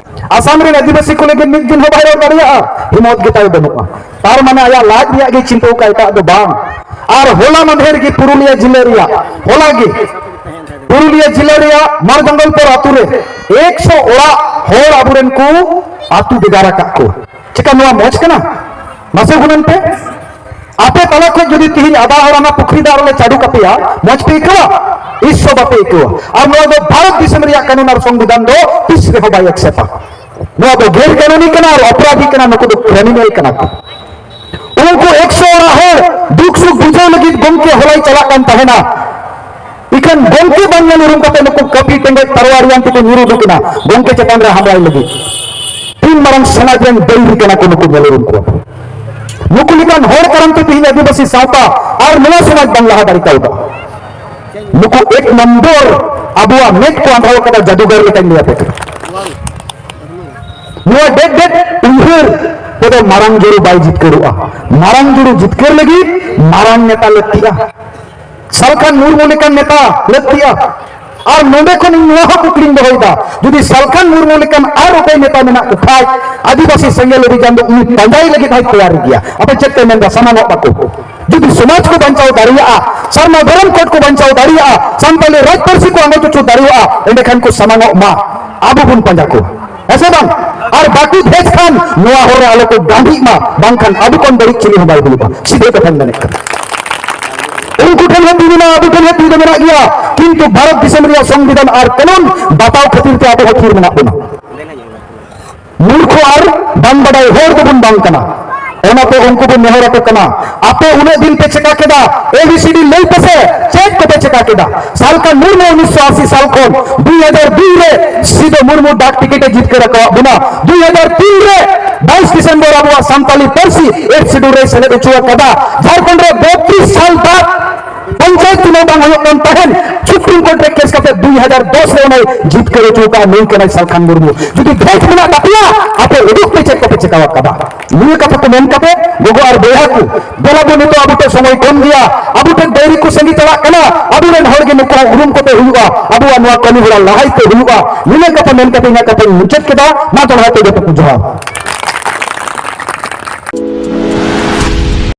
ᱟᱥᱟᱢ ᱨᱮᱱ ᱟᱹᱫᱤᱵᱟᱹᱥᱤ ᱠᱚ ᱞᱟᱹᱜᱤᱫ ᱢᱤᱫ ᱫᱤᱱ ᱦᱚᱸ ᱵᱟᱭ ᱨᱚᱲ ᱫᱟᱲᱮᱭᱟᱜᱼᱟ, ᱦᱤᱢᱚᱛ ᱜᱮᱛᱟᱭ ᱵᱟᱹᱱᱩᱜᱼᱟ᱾ ᱛᱟᱨ ᱢᱟᱱᱮ ᱟᱭᱟᱜ ᱞᱟᱡ ᱨᱮᱭᱟᱜ ᱜᱮ ᱪᱤᱱᱛᱟᱹ ᱠᱟᱜ, ᱮᱴᱟᱜ ᱫᱚ ᱵᱟᱝ᱾ ᱟᱨ ᱦᱚᱞᱟ ᱢᱟᱫᱷᱮᱨ ᱜᱮ ᱯᱩᱨᱩᱞᱤᱭᱟᱹ ᱡᱤᱞᱟᱹ ᱨᱮᱭᱟᱜ, ᱦᱚᱞᱟ ᱜᱮ ᱯᱩᱨᱩᱞᱤᱭᱟᱹ ᱡᱤᱞᱟᱹ ᱨᱮᱭᱟᱜ ᱢᱟᱨᱡᱟᱝᱜᱚᱞᱯᱩᱨ ᱟᱛᱩ ᱨᱮ ᱮᱠᱥᱚ ᱚᱲᱟᱜ ᱦᱚᱲ ᱟᱵᱚᱨᱮᱱ ᱠᱚ ᱟᱛᱩ ᱵᱷᱮᱜᱟᱨ ᱟᱠᱟᱫ ᱠᱚ᱾ ᱪᱮᱠᱟ ᱱᱚᱣᱟ ᱢᱚᱡᱽ ᱠᱟᱱᱟ? ᱢᱟᱥᱮ ᱜᱩᱱᱟᱹᱱ ᱯᱮ᱾ ᱟᱯᱮ ᱛᱟᱞᱟ ᱠᱷᱚᱱ ᱡᱩᱫᱤ ᱛᱤᱦᱤᱧ ᱟᱫᱟ ᱦᱚᱲ ᱚᱱᱟ ᱯᱩᱠᱷᱨᱤ ᱫᱟᱜ ᱨᱮᱞᱮ ᱪᱟᱰᱚ ᱠᱟᱯᱮᱭᱟ, ᱢᱚᱡᱽ ᱯᱮ ᱟᱹᱭᱠᱟᱹᱣᱟ? ᱛᱤᱥ ᱦᱚᱸ ᱵᱟᱯᱮ ᱟᱹᱭᱠᱟᱹᱣᱟ᱾ ᱟᱨ ᱱᱚᱣᱟ ᱫᱚ ᱵᱷᱟᱨᱚᱛ ᱫᱤᱥᱚᱢ ᱨᱮᱭᱟᱜ ᱠᱟᱹᱱᱩᱱ ᱟᱨ ᱥᱚᱝᱵᱤᱫᱷᱟᱱ ᱫᱚ ᱛᱤᱥ ᱨᱮᱦᱚᱸ ᱵᱟᱭ ᱮᱠᱥᱮᱯᱴᱟ᱾ ᱱᱚᱣᱟ ᱫᱚ ᱜᱮᱨ ᱠᱟᱹᱱᱩᱱᱤ ᱠᱟᱱᱟ ᱟᱨ ᱚᱯᱨᱟᱫᱷᱤ ᱠᱟᱱᱟ, ᱱᱩᱠᱩ ᱫᱚ ᱠᱨᱤᱢᱤᱱᱟᱞ ᱠᱟᱱᱟ ᱠᱚ᱾ ᱩᱱᱠᱩ ᱮᱠᱥᱚ ᱚᱲᱟᱜ ᱦᱚᱲ ᱫᱩᱠ ᱥᱩᱠ ᱵᱩᱡᱷᱟᱹᱣ ᱞᱟᱹᱜᱤᱫ ᱜᱚᱢᱠᱮ ᱦᱚᱞᱟᱭ ᱪᱟᱞᱟᱜ ᱠᱟᱱ ᱛᱟᱦᱮᱱᱟ᱾ ᱤᱠᱷᱟᱹᱱ ᱜᱚᱢᱠᱮ ᱵᱟᱝ ᱧᱮᱞ ᱩᱨᱩᱢ ᱠᱟᱛᱮ ᱱᱩᱠᱩ ᱠᱟᱹᱯᱤ ᱴᱮᱸᱜᱚᱡ ᱛᱟᱨᱣᱟᱲᱤᱭᱟᱱ ᱛᱮᱠᱚ ᱧᱩᱨᱩ ᱩᱰᱩᱠ ᱮᱱᱟ ᱜᱚᱢᱠᱮ ᱪᱮᱛᱟᱱ ᱨᱮ ᱦᱟᱢᱞᱟᱭ ᱞᱟᱹᱜᱤᱫ᱾ ᱛᱤᱱ ᱢᱟᱨᱟᱝ ᱥᱚᱢᱟᱡᱽ ᱨᱮᱱ ᱵᱟᱹᱭᱨᱤ ᱠᱟᱱᱟ ᱠᱚ ᱱᱩᱠᱩ, ᱧᱮᱞ ᱩᱨᱩᱢ ᱠᱚᱣᱟ᱾ ᱱᱩᱠᱩ ᱞᱮᱠᱟᱱ ᱦᱚᱲ ᱠᱟᱨᱚᱱ ᱛᱮ ᱛᱮᱦᱮᱧ ᱟᱹᱫᱤᱵᱟᱹᱥᱤ ᱥᱟᱶᱛᱟ ᱟᱨ ᱱᱚᱣᱟ ᱥᱚᱢᱟᱡᱽ ᱵᱟᱝ ᱞᱟᱦᱟ ᱫᱟᱲᱮ ᱠᱟᱣᱫᱟ᱾ ᱱᱩᱠᱩ ᱮᱠ ᱱᱚᱢᱵᱚᱨ ᱟᱵᱚᱣᱟᱜ ᱢᱮᱫ ᱠᱚ ᱟᱸᱫᱷᱟᱣ ᱠᱟᱫᱟ, ᱡᱟᱫᱩᱜᱟᱨ ᱞᱮᱠᱟᱧ ᱞᱟᱹᱭ ᱟᱯᱮ ᱠᱟᱱᱟ᱾ ᱱᱚᱣᱟ ᱰᱮᱰ ᱰᱮᱰ ᱩᱭᱦᱟᱹᱨ ᱛᱮᱫᱚ ᱢᱟᱨᱟᱝ ᱡᱩᱲᱩ ᱵᱟᱭ ᱡᱤᱛᱠᱟᱹᱨᱚᱜᱼᱟ᱾ ᱢᱟᱨᱟᱝ ᱡᱩᱲᱩ ᱡᱤᱛᱠᱟᱹᱨ ᱞᱟᱹᱜᱤᱫ ᱢᱟᱨᱟᱝ ᱱᱮᱛᱟ ᱞᱟᱹᱠᱛᱤᱜᱼᱟ᱾ ᱥᱟᱞᱠᱷᱟᱱ ᱢᱩᱨᱢᱩ ᱞᱮᱠᱟᱱ ᱱᱮᱛᱟ ᱞᱟᱹᱠᱛᱤᱜᱼᱟ᱾ ᱟᱨ ᱱᱚᱰᱮ ᱠᱷᱚᱱ ᱤᱧ ᱱᱚᱣᱟ ᱦᱚᱸ ᱠᱩᱠᱞᱤᱧ ᱫᱚᱦᱚᱭᱮᱫᱟ, ᱡᱩᱫᱤ ᱥᱟᱞᱠᱷᱟᱱ ᱢᱩᱨᱢᱩ ᱞᱮᱠᱟᱱ ᱟᱨ ᱚᱠᱚᱭ ᱱᱮᱛᱟ ᱢᱮᱱᱟᱜ ᱠᱚ ᱠᱷᱟᱡ, ᱟᱹᱫᱤᱵᱟᱹᱥᱤ ᱥᱮᱸᱜᱮᱞ ᱚᱵᱷᱤᱡᱟᱱ ᱫᱚ ᱩᱱᱤ ᱯᱟᱸᱡᱟᱭ ᱞᱟᱹᱜᱤᱫ ᱦᱚᱸᱭ ᱛᱮᱭᱟᱨ ᱜᱮᱭᱟ᱾ ᱟᱯᱮ ᱪᱮᱫ ᱯᱮ ᱢᱮᱱᱫᱟ? ᱥᱟᱢᱟᱝᱚᱜ ᱵᱟᱠᱚ? ᱡᱩᱫᱤ ᱥᱚᱢᱟᱡᱽ ᱠᱚ ᱵᱟᱧᱪᱟᱣ ᱫᱟᱲᱮᱭᱟᱜᱼᱟ, ᱥᱟᱨᱱᱟ ᱫᱷᱚᱨᱚᱢ ᱠᱳᱰ ᱠᱚ ᱵᱟᱧᱪᱟᱣ ᱫᱟᱲᱮᱭᱟᱜᱼᱟ, ᱥᱟᱱᱛᱟᱲᱤ ᱨᱟᱡᱽ ᱯᱟᱹᱨᱥᱤ ᱠᱚ ᱟᱸᱜᱚᱪ ᱦᱚᱪᱚ ᱫᱟᱲᱮᱭᱟᱜᱼᱟ, ᱮᱸᱰᱮᱠᱷᱟᱱ ᱠᱚ ᱥᱟᱢᱟᱝᱚᱜ ᱢᱟ, ᱟᱵᱚ ᱵᱚᱱ ᱯᱟᱸᱡᱟ ᱠᱚᱣᱟ᱾ ᱦᱮᱸ ᱥᱮ ᱵᱟᱝ? ᱟᱨ ᱵᱟᱠᱚ ᱵᱷᱮᱡᱽ ᱠᱷᱟᱱ ᱱᱚᱣᱟ ᱦᱚᱨ ᱨᱮ ᱟᱞᱚ ᱠᱚ ᱰᱟᱸᱰᱤᱜ ᱢᱟ, ᱵᱟᱝᱠᱷᱟᱱ ᱟᱵᱚ ᱠᱷᱚᱱ ᱵᱟᱹᱲᱤᱡ ᱪᱤᱞᱤ ᱦᱚᱸ ᱵᱟᱭ ᱦᱩᱭᱩᱜᱼᱟ᱾ ᱥᱤᱫᱷᱟᱹ ᱠᱟᱛᱷᱟᱧ ᱢᱮᱱᱮᱫ ᱠᱟᱱᱟ᱾ ᱩᱱᱠᱩ ᱴᱷᱮᱱ ᱦᱚᱸ ᱛᱤ ᱢᱮᱱᱟᱜᱼᱟ, ᱟᱵᱚ ᱴᱷᱮᱱ ᱦᱚᱸ ᱛᱤ ᱫᱚ ᱢᱮᱱᱟᱜ ᱜᱮᱭᱟ, ᱠᱤᱱᱛᱩ ᱵᱷᱟᱨᱚᱛ ᱫᱤᱥᱚᱢ ᱨᱮᱭᱟᱜ ᱥᱚᱝᱵᱤᱫᱷᱟᱱ ᱟᱨ ᱠᱟᱹᱱᱩᱱ ᱵᱟᱛᱟᱣ ᱠᱷᱟᱹᱛᱤᱨ ᱛᱮ ᱟᱵᱚ ᱦᱚᱸ ᱛᱷᱤᱨ ᱢᱮᱱᱟᱜ ᱵᱚᱱᱟ᱾ ᱢᱩᱨᱠᱷᱚ ᱟᱨ ᱵᱟᱝ ᱵᱟᱰᱟᱭ ᱦᱚᱲ ᱫᱚᱵᱚᱱ ᱵᱟᱝ ᱠᱟᱱᱟ᱾ ᱚᱱᱟᱛᱮ ᱩᱱᱠᱩ ᱵᱚᱱ ᱱᱮᱦᱚᱨ ᱟᱠᱚ ᱠᱟᱱᱟ, ᱟᱯᱮ ᱩᱱᱟᱹᱜ ᱫᱤᱱ ᱯᱮ ᱪᱮᱠᱟ ᱠᱮᱫᱟ? ᱮ ᱵᱤ ᱥᱤ ᱰᱤ ᱞᱟᱹᱭ ᱯᱮᱥᱮ, ᱪᱮᱫ ᱠᱚᱯᱮ ᱪᱮᱠᱟ ᱠᱮᱫᱟ? ᱥᱟᱞᱠᱷᱟᱱ ᱢᱩᱨᱢᱩ ᱩᱱᱤᱥᱥᱚ ᱟᱥᱤ ᱥᱟᱞ ᱠᱷᱚᱱ ᱫᱩ ᱦᱟᱡᱟᱨ ᱫᱩ ᱨᱮ ᱥᱤᱫᱩ ᱢᱩᱨᱢᱩ ᱰᱟᱠ ᱴᱤᱠᱤᱴ ᱮ ᱡᱤᱛᱠᱟᱹᱨ ᱟᱠᱟᱣᱟᱫ ᱵᱚᱱᱟ᱾ ᱫᱩ ᱦᱟᱡᱟᱨ ᱛᱤᱱ ᱨᱮ ᱵᱟᱭᱤᱥ ᱰᱤᱥᱮᱢᱵᱚᱨ ᱟᱵᱚᱣᱟᱜ ᱥᱟᱱᱛᱟᱞᱤ ᱯᱟᱹᱨᱥᱤ ᱮᱭᱤᱴ ᱥᱤᱰᱩᱞ ᱨᱮᱭ ᱥᱮᱞᱮᱫ ᱦᱚᱪᱚ ᱟᱠᱟᱫᱟ᱾ ᱡᱷᱟᱲᱠᱷᱚᱸᱰ ᱨᱮ ᱵᱚᱛᱨᱤᱥ ᱥᱟᱞ ᱵᱟᱫ ᱯᱚᱧᱪᱟᱭᱮᱛ ᱪᱩᱱᱟᱣ ᱵᱟᱝ ᱦᱩᱭᱩᱜ ᱠᱟᱱ ᱛᱟᱦᱮᱸᱱ, ᱥᱩᱯᱨᱤᱢ ᱠᱳᱨᱴ ᱨᱮ ᱠᱮᱥ ᱠᱟᱛᱮ ᱫᱩ ᱦᱟᱡᱟᱨ ᱫᱚᱥ ᱨᱮ ᱚᱱᱟᱭ ᱡᱤᱛᱠᱟᱹᱨ ᱦᱚᱪᱚ ᱟᱠᱟᱫᱼᱟ᱾ ᱱᱩᱭ ᱠᱟᱱᱟᱭ ᱥᱟᱞᱠᱷᱟᱱ ᱢᱩᱨᱢᱩ᱾ ᱡᱩᱫᱤ ᱵᱷᱮᱫ ᱢᱮᱱᱟᱜ ᱛᱟᱯᱮᱭᱟ, ᱟᱯᱮ ᱩᱫᱩᱜ ᱯᱮ ᱪᱮᱫ ᱠᱚᱯᱮ ᱪᱮᱠᱟ ᱟᱠᱟᱫᱟ᱾ ᱱᱤᱭᱟᱹ ᱠᱟᱛᱷᱟ ᱠᱚ ᱢᱮᱱ ᱠᱟᱛᱮ, ᱜᱚᱜᱚ ᱟᱨ ᱵᱚᱭᱦᱟ ᱠᱚ, ᱫᱮᱞᱟ ᱵᱚᱱ, ᱱᱤᱛᱚᱜ ᱟᱵᱚ ᱴᱷᱮᱱ ᱥᱚᱢᱚᱭ ᱠᱚᱢ ᱜᱮᱭᱟ, ᱟᱵᱚ ᱴᱷᱮᱱ ᱰᱟᱹᱝᱨᱤ ᱠᱚ ᱥᱟᱸᱜᱮ ᱪᱟᱞᱟᱜ ᱠᱟᱱᱟ, ᱟᱵᱚ ᱨᱮᱱ ᱦᱚᱲ ᱜᱮ ᱱᱩᱠᱩ ᱩᱨᱩᱢ ᱠᱚᱯᱮ ᱦᱩᱭᱩᱜᱼᱟ, ᱟᱵᱚᱣᱟᱜ ᱱᱚᱣᱟ ᱠᱟᱹᱢᱤ ᱦᱚᱨᱟ ᱞᱟᱦᱟᱭ ᱛᱮ ᱦᱩᱭᱩᱜᱼᱟ᱾ ᱱᱤᱱᱟᱹᱜ ᱠᱟᱛᱷᱟ ᱢᱮᱱ ᱠᱟᱛᱮ ᱤᱧᱟᱹᱜ ᱠᱟᱛᱷᱟᱧ ᱢᱩᱪᱟᱹᱫ ᱠᱮᱫᱟ᱾ ᱢᱟ ᱫᱚᱦᱲᱟ ᱛᱮ ᱡᱚᱛᱚ ᱠᱚ ᱡᱚᱦᱟᱨ᱾